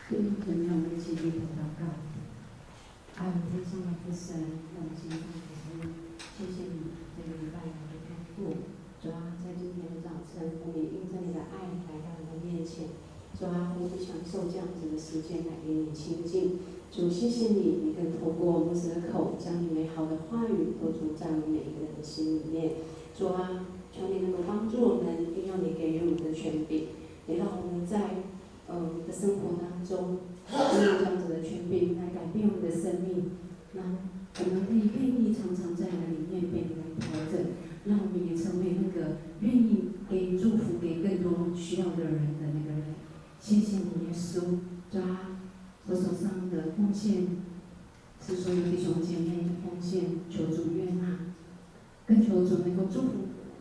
弟兄姐妹，我们一起低头祷告。爱我们天上的父神，我们献上感恩，谢谢你这个礼拜来的看顾。主啊，在今天的早晨，我们也因着你的爱来到你的面前。主啊，何不享受这样子的时间来与你亲近？主，谢谢你，你更透过牧师的口，将你美好的话语都种在我们每一个人的心里面。主啊，求你能够帮助我们运用你给予我们的权柄，也让我们在 呃，的生活当中，利用这样子的权柄来改变我们的生命，让我们可以愿意常常在你里面被你来调整，让我们也成为那个愿意给予祝福给更多需要的人的那个人。谢谢你，耶稣。主啊，我手上的奉献是所有弟兄姐妹的奉献，求主悦纳。 更求主能够祝福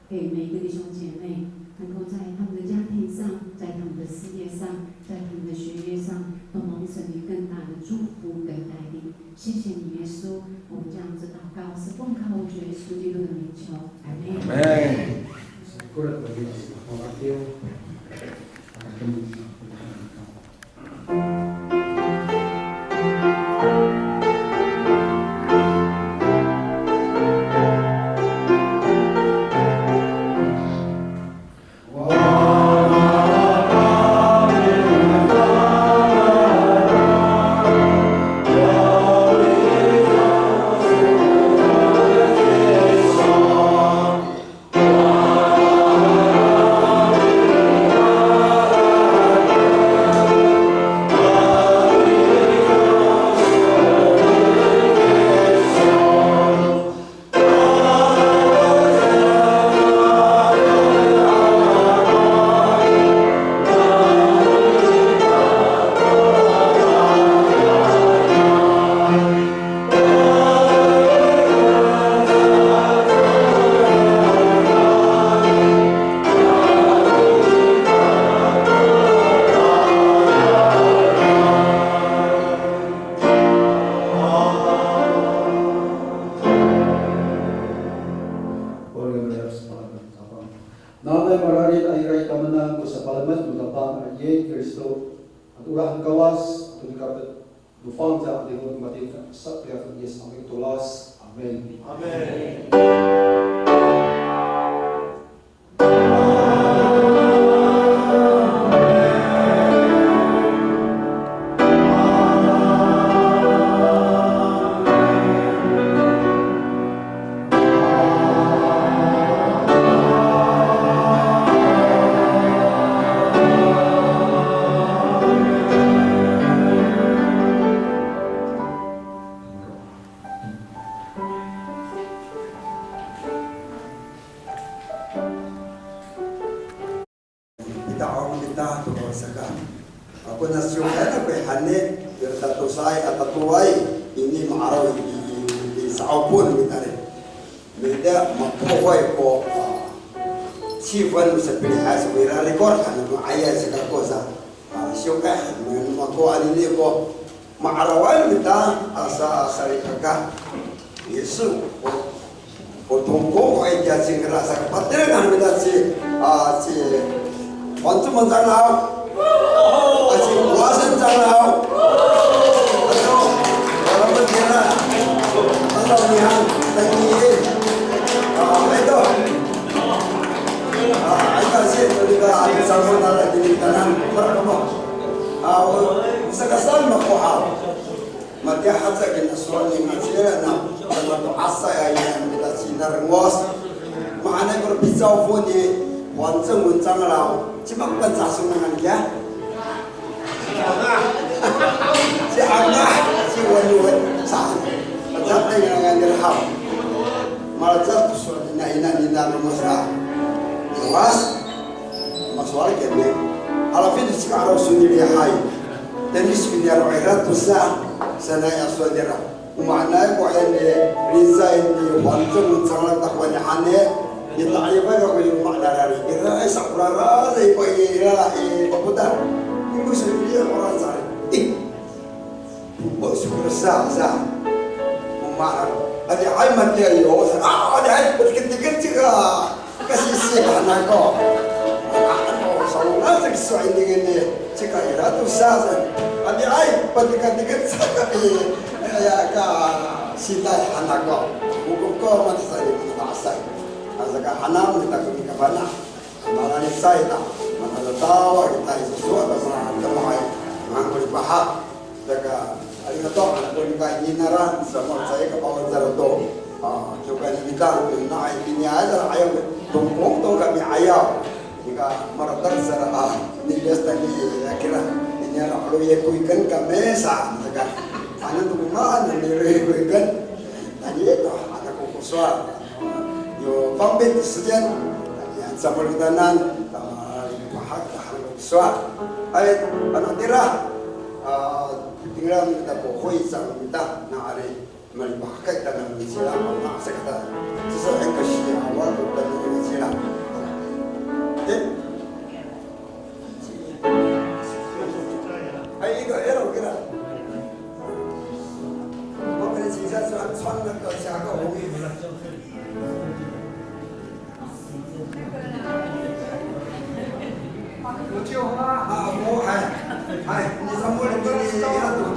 给每一个弟兄姐妹，能够在他们的家庭上，在他们的事业上，在他们的学业上，都蒙神你更大的祝福跟带领。谢谢你，耶稣。我们这样子祷告，是奉靠主耶稣基督的名求，阿门。阿门。Nanay mararid a ira i titaanan ko sapalemed no Tapang a ci Kristo, ato olah no Kawas, ato nikapet no fangcal a 'adingo no matiya sa piya Yis a mitolas. Amin. Amin. Ta'ong kita to saka. Ako na siwkay na ko i hani, ira tatosaay a tatolay, ini ma'araw i, i, i, i sa'opo no mita ri. Mita mapohoy ko, a, sifan sa pilihay sa ira rikor, ano ma'ayay sa kako sa. A, siwkay, ano mako anini ko, ma'araway no mita, asa, asa salikaka. Yesu, o, o tongko, o itiya cingra, sa kapatireng han no mita ci, a, ci, Wanco Mancanglaw. A, ci Wasen Canglaw. Ato, wala matira. Ato, nihan, tangiin. A, ito. A, ito, ci, ito, di ba, ito, sa mga nila, di ba, tanan, para kamo. A, o, sa kasal, makohaw. Matiya haca kina sowal ni ngacila na, mato'asay a ina mita ci Narengos. Mahaenay ko picaw fo ni Wanceng Wencanglaw. Cima ko Pangcah so ngangan kiya? Ci Angah, ci Wenwen, sa. Pacatay ngangan nira haw. Malacad ko sowal ni ina ni Narengos ra. Rengos, masowal kini. Halafin cika araw so nilihay. Tayni so niyaro' ira tosa, sanay a sowal nira. O maanay ko hay ni, licay ni Wanceng Wencanglaw takowan i hani, nita'elifay kako i loma' nira ri. Ira ay sa ko raraday ko i, ira i papotal. Iko so ira ko raraday. Eh, o so ko rasa sa. O maan. Adihay matiya yo sa. A, adihay, patiket-tiket cika. Kasisi han ako. Ano, salonac kiso ini ngini, cika ira tosa. Adihay, patikatiket sa kami. Aya ka sitay han ako. Bukod ko mata sa ini mata asay. Asa ka hanam kita ko mikafana'. Malalicay ta. Matatatawa kita i sowal ta sa kamahay. Mangko lipahak. Saka, arigato, ano ko nika ininaran, sa mo, caay ka pawan sa rato. A, kiwkay ni kita, na, itiniay, sa, ayaw, tongpong to kami ayaw. Nika, maratar sa, a, ni Diyos tani, a, kira, ini ara, alo, ya, koyken kami, sa, saka, ano to komaan, ano, ya, koyken. Tani, ito, ano ko ko sowal. Yo, 方便的时间, tani, sa, mo, kitanan, tama, pahak, ano ko sowal. Ay, ano, tira, a, Tingnan kita ko 会长 kita, na ari, malipahakay kita na misila, na sa kita. Sasa, ay, kasi, awa, ko kita na misila. Eh? Ay, ikaw, ero, kira. Mapalisisan, suan, suan, na, ka, siya, ka, okay. Ako, hay, hay, ni Samuel, ni, ni, ira to.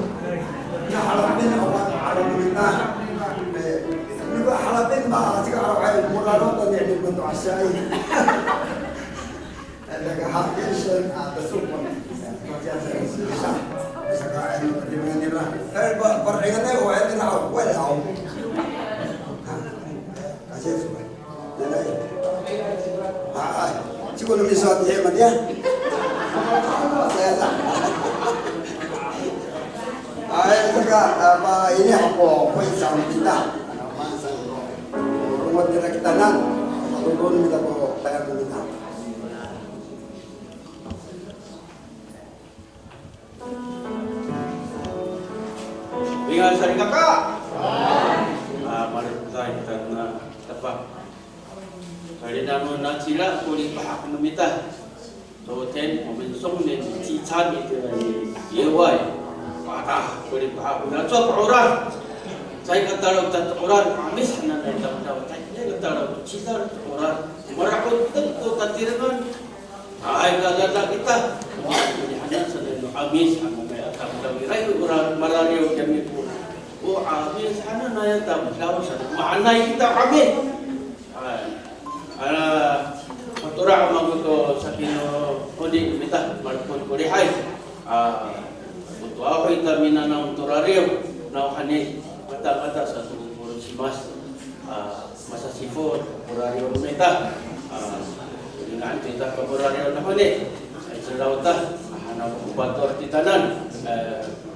Ni halapin, awa, halapin na. Eh, ni ba halapin ba, cika, awa, hay, mora no to, ni, ni, to, asay. Eh, daga halapin, sen, a, to, supo. Saka, ay, no, di, di, di, eh, ba, ba, eh, ni, wa, eh, ni, na, wa, eh, aw. Kasi, supo. Nanay. Ay, ciko no miso a tihi matiya. Ay, saka, apa, ini ako, 会长 kita. Ano, 会长 ko. Rumot nira kitanan. Patodon kita ko, tayal kita. Pingan salikaka. A, malipahak kita na tapa. Kali nano nacila ko lipahak no mita. Toten, o minsong ni cican itira i yeway. Patah ko lipahak na cowa ko 'orad. Caay ka talaw ta 'orad, 'Amis hananay tamdaw. Caay ka talaw to cidal to 'orad. Mara'od to tatirengan. Ay, kalala kita. Wa, ini hanan sa no 'Amis, ano may atam daw iray, ora marariw kami ko. O 'Amis, hanan ay atam daw sa, maanay kita 'Amis. Ay. Ala, matora' mako to saki no honi mita, malipahak ko lihay. A, o to ahoy ta minanam to rariw, nawhani, matamata sato ko porosimas. A, masasifo ko rariw no mita. A, lingaan to ita ko rariw no honi. Ay, celaw ta, a, hanaw ko pator titanan. E,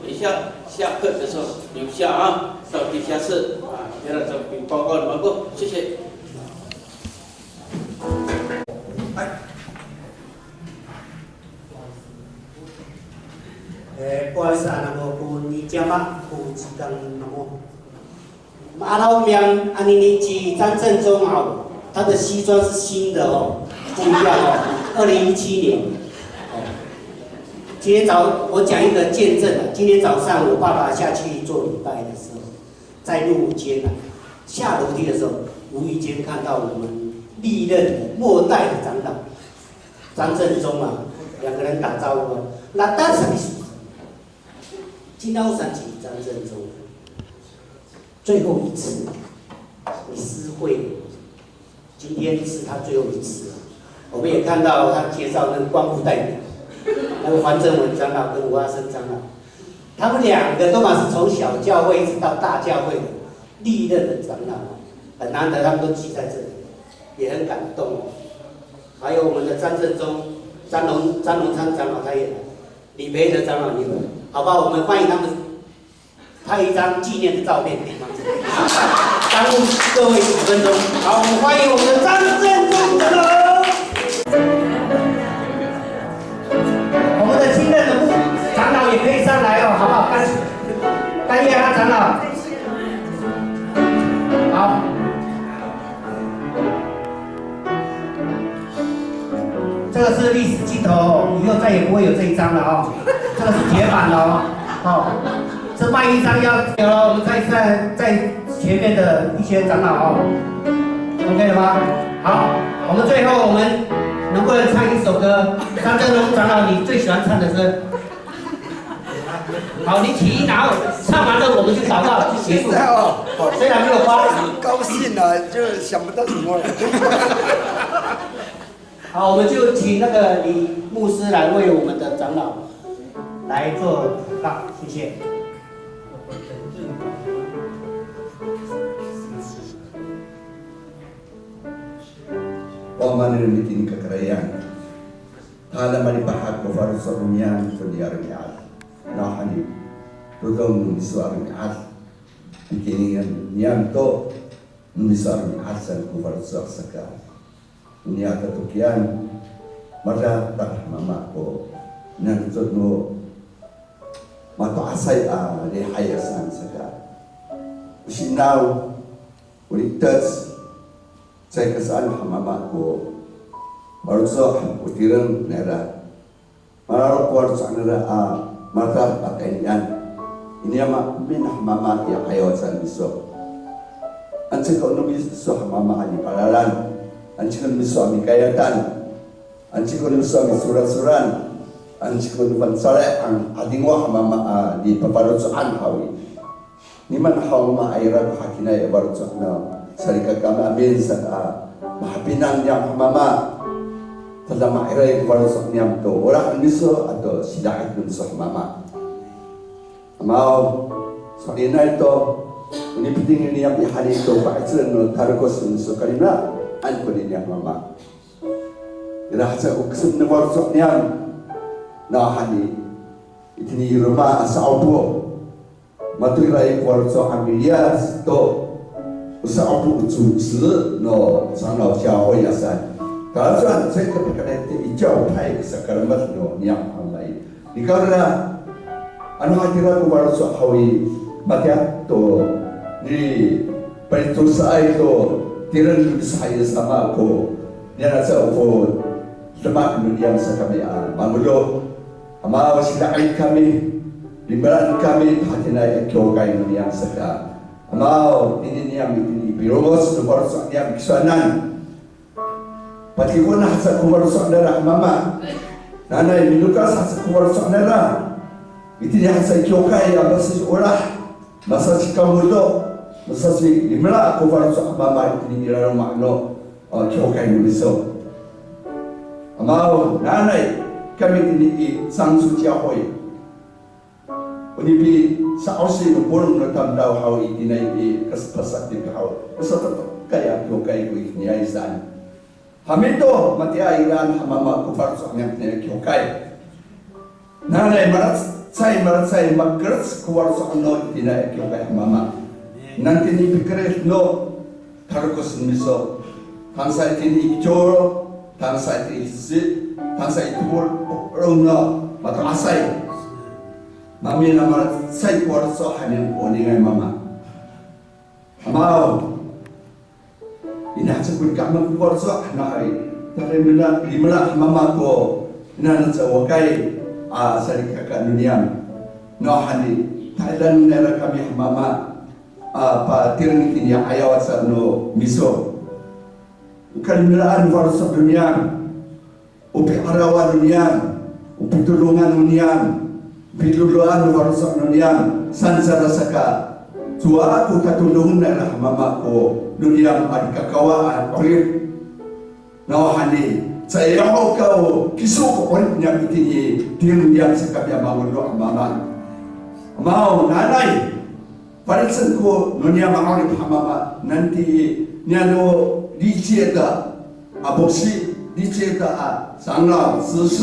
isiya, siya ke, so, yung siya, a, taw ti siya se. A, ira taw ti pangkon mako, sisi. Ay. Ma'araw miyam anini ci 张振中 haw, 他的西装是新的哦，不一样哦，二零一七年。哦，今天早我讲一个见证啊，今天早上我爸爸下去做礼拜的时候，在路间啊，下楼梯的时候，无意间看到我们历任的末代的长老张振中啊，两个人打招呼啊，那当时你是，今天我想起张振中。 最后一次，你私会，今天是他最后一次了。我们也看到他介绍那个光复代表，那个黄正文长老跟吴阿生长老，他们两个都嘛是从小教会一直到大教会的历任的长老，很难得他们都聚在这里，也很感动哦。还有我们的张振中、张荣、张荣昌长老他也来，李培德长老也来，好吧，我们欢迎他们。 拍一张纪念的照片给他们，耽误各位几分钟。好，我们欢迎我们的张振中长老。我们的新任的长老也可以上来哦，好不好？甘甘叶阿长老，好。 这个是历史镜头哦，以后再也不会有这一张了哦。这个是铁板了哦。哦，这卖一张要有了，我们再再再前面的一些长老哦，OK 了吗？好，我们最后我们能不能唱一首歌？张振中长老，你最喜欢唱的歌？ 好，你起立，然后唱完了我们就祷告就结束。现在哦，虽然没有花。高兴啊，就想不到什么了。好，我们就请那个李牧师来为我们的长老来做祷告，谢谢。 Wama nira mitini kakarayan. Tala malipahak ko faloco' niyam to niya romi'ad. Nawhani, todong no miso a romi'ad. Pikiningan niyam to no miso a romi'ad saan ko faloco' saka. Niya tatokian, mala ta mama ko niyam to no mato'asay a lihay a saan saka. O sinaw, o litec, caay ka saan ha mama ko faloco' o tireng nira. Malalok ko faloco' nira a malatah a kainian. Iniya maemin ha mama i 'ayaw saan miso. Anca ko no miso ha mama a nipalalan. Anca ko no miso a mikayatan. Anca ko no miso a misolasolan, anca ko no fangcalay a 'adingo ha mama a nipafaloco'an haw i. Nimaan haw mama a ira ko hakinaay a faloco' no salikaka maemin saan a mahapinang niyam ha mama. Tada ma'iray ko faloco' niyam to olah no miso ato sida'it no miso ha mama. Amaw, so'elinay to, o nipitingin niyam i hani to pa'icel no tarokos no miso kalimela, an ko nini ha mama. Ira haca o kesem no faloco' niyam. Nawhani, itini i roma a sa'opo. Mato ira i ko faloco' a miliyas to, o sa'opo o cocel no 长老教会 a saan. Talacowa caay ka pakaynien i 教派 sakalemed no niyam a mama i. Nikawrira, ano hatira ko faloco' haw i, matiya to nipalitosaay to tireng no miso a Yis sama ko niyana sa ko demak no niyam sa kami a mangodo. Amaw, sida'it kami, limelaan kami to hatiniay a kiwkay no niyam saka. Amaw, tini niyam itini i pilongoc no faloco' niyam kisowanan. Patikoen haca ko faloco' nira ha mama. Nanay minokas haca ko faloco' nira. Itini haca i kiwkay a masasiolah, masasikamodo, masasilimela ko faloco' ha mama itini i laloma' no, a, kiwkay no miso. Amaw, nanay kami itini i 樟树教会. O nipisa'osi no polong no tamdaw haw i, itini i kas-, pasatik haw. Kasatato'akay a kiwkay ko itiniay saan. Hami to, matiya iraan ha mama ko faloco' niyam itini a kiwkay. Nanay malacecay, malacecay makerec ko faloco' no itini a kiwkay ha mama. Nani tini pikerid no tarokos no miso. Tangsa itini i kicoro, tangsa itini i heci, tangsa i topol, polong no mato'asay. Mamin a malacecay ko faloco' han niyam ko ningay mama. Amaw, ini haca ko nika mamin ko faloco' han hay. Talimela, limela han mama ko ina naca wakay a salikaka no niyam. Nawhani, ta'idan nira kami han mama a patireng itini a 'ayaw aca no miso. O kalimelaan no faloco' no niyam. O pi'arawan no niyam, o pitodongan no niyam, pidodoan no faloco' no niyam, saan sa saka, cowa ko tatodongen nira han mama ko no niyam a likakawa a 'orip. Nawhani, caay ho ka o kiso ko 'orip niyam itini, tireng niyam sa kami a mangodo han mama. Amaw, nanay, falicen ko no niyam a 'orip han mama, nanti niyam o 理解的 a 博士, 理解的 a 长老, 执事,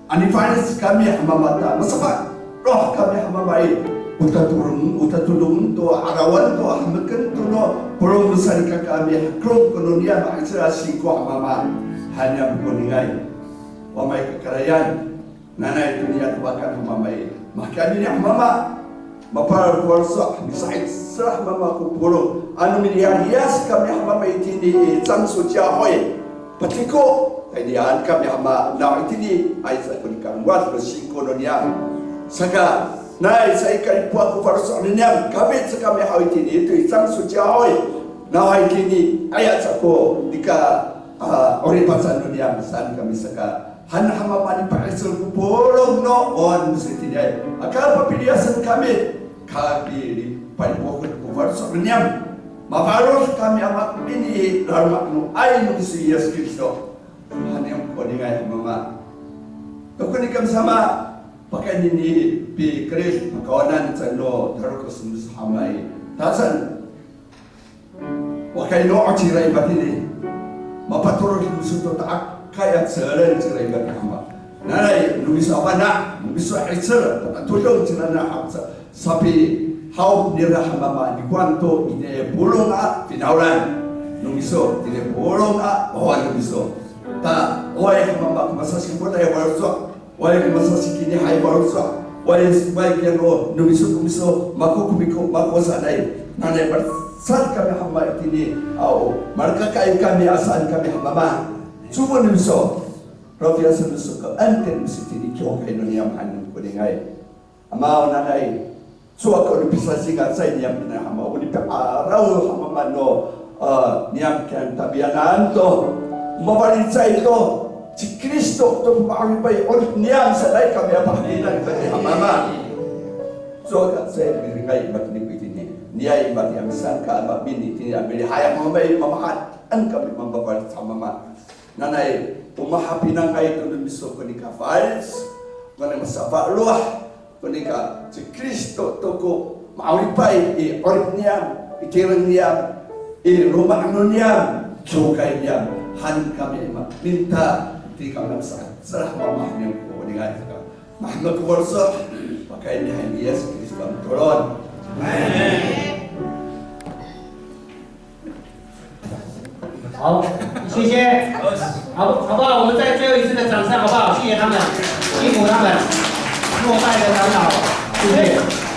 a nifalicen kami han mama ta, masafaloh kami han mama i, o tatodong, o tatodongen to, 'arawan to, a hemeken to no polong no salikaka kami, hakelong ko no niyam a 'icel a singko han mama, han niyam ko ningay. Wama i kakarayan, nanay to niyam to bakan han mama i. Mahkami ni han mama. Mapalal ko faloco', misa'icel han mama ko polong. Ano miliyaliyas kami han mama itini i 樟树教会. Patiko, taynian kami han mama, naw itini, ay sa ko nikalowad no singko no niyam. Saka, nay sa i kalipoan ko faloco' no niyam, kami sa kami haw itini, to i 樟树教会. Naw itini, aya sa ko nika, a, 'orip aca no niyam, saan kami saka. Han han mama nipa'icel ko polong no, o, no miso itini ay. Aka papiliyasen kami, kami palipoken ko faloco' no niyam. Mafaloh kami a maemin i laloma' no ay no miso Yis Kristo. Han niyam ko ningay han mama. Tokoni kami sama, pakayni i pikerid, pakawanan sa no tarokos no miso han mama i. Tasan, Wa kay no cira i matini. Mapatorod miso to ta'akay a celen cira i matini han mama. Nanay, no miso a fana', no miso a 'icel, patatodong cira na sa, sapihawp nira han mama, nikowan to itini polong a finawlan. No miso, itini polong a wawa no miso. Ta, oway han mama, ko masasikoday a faloco'. Oway ko masasiki ni hay faloco', oway, oway kiya no, no miso ko miso, mako ko miko, mako sanay. Nanay malacecay kami han mama itini, aw, malekakaay kami a saan kami han mama. Cowa no miso, rafiyasen no miso ko 恩典 no miso itini, kiwkay no niyam han ko ningay. Amaw nanay, cowa ko nipisasingacay niyam kina han mama, o nipi'araw han mama no, a, niyam kiyan tamiyanan to. Mafalicay to, ci Kristo to ma'oripay 'orip niyam sanay kami a pahaminan kami han mama. Cowa kacay miringay matini ko itini. Niyay matini a misangka a maemin itini a milihay han mama i, mamahaen kami mamafalic han mama. Nanay, o mahapinangay to no miso ko nika falic, ko nika masafaloh, ko nika ci Kristo to ko ma'oripay i 'orip niyam, i tireng niyam, i loma' no niyam, kiwkay niyam, han kami i maemin ta, ti kami a misa'icel han mama han niyam ko ningay. Mahemek ko faloco', pakayni han ni Yis Kristo a mitolon. Amin. 好，谢谢。好不好？好不好？我们再最后一次的掌声，好不好？谢谢他们，辛苦他们，末代的长老，谢谢。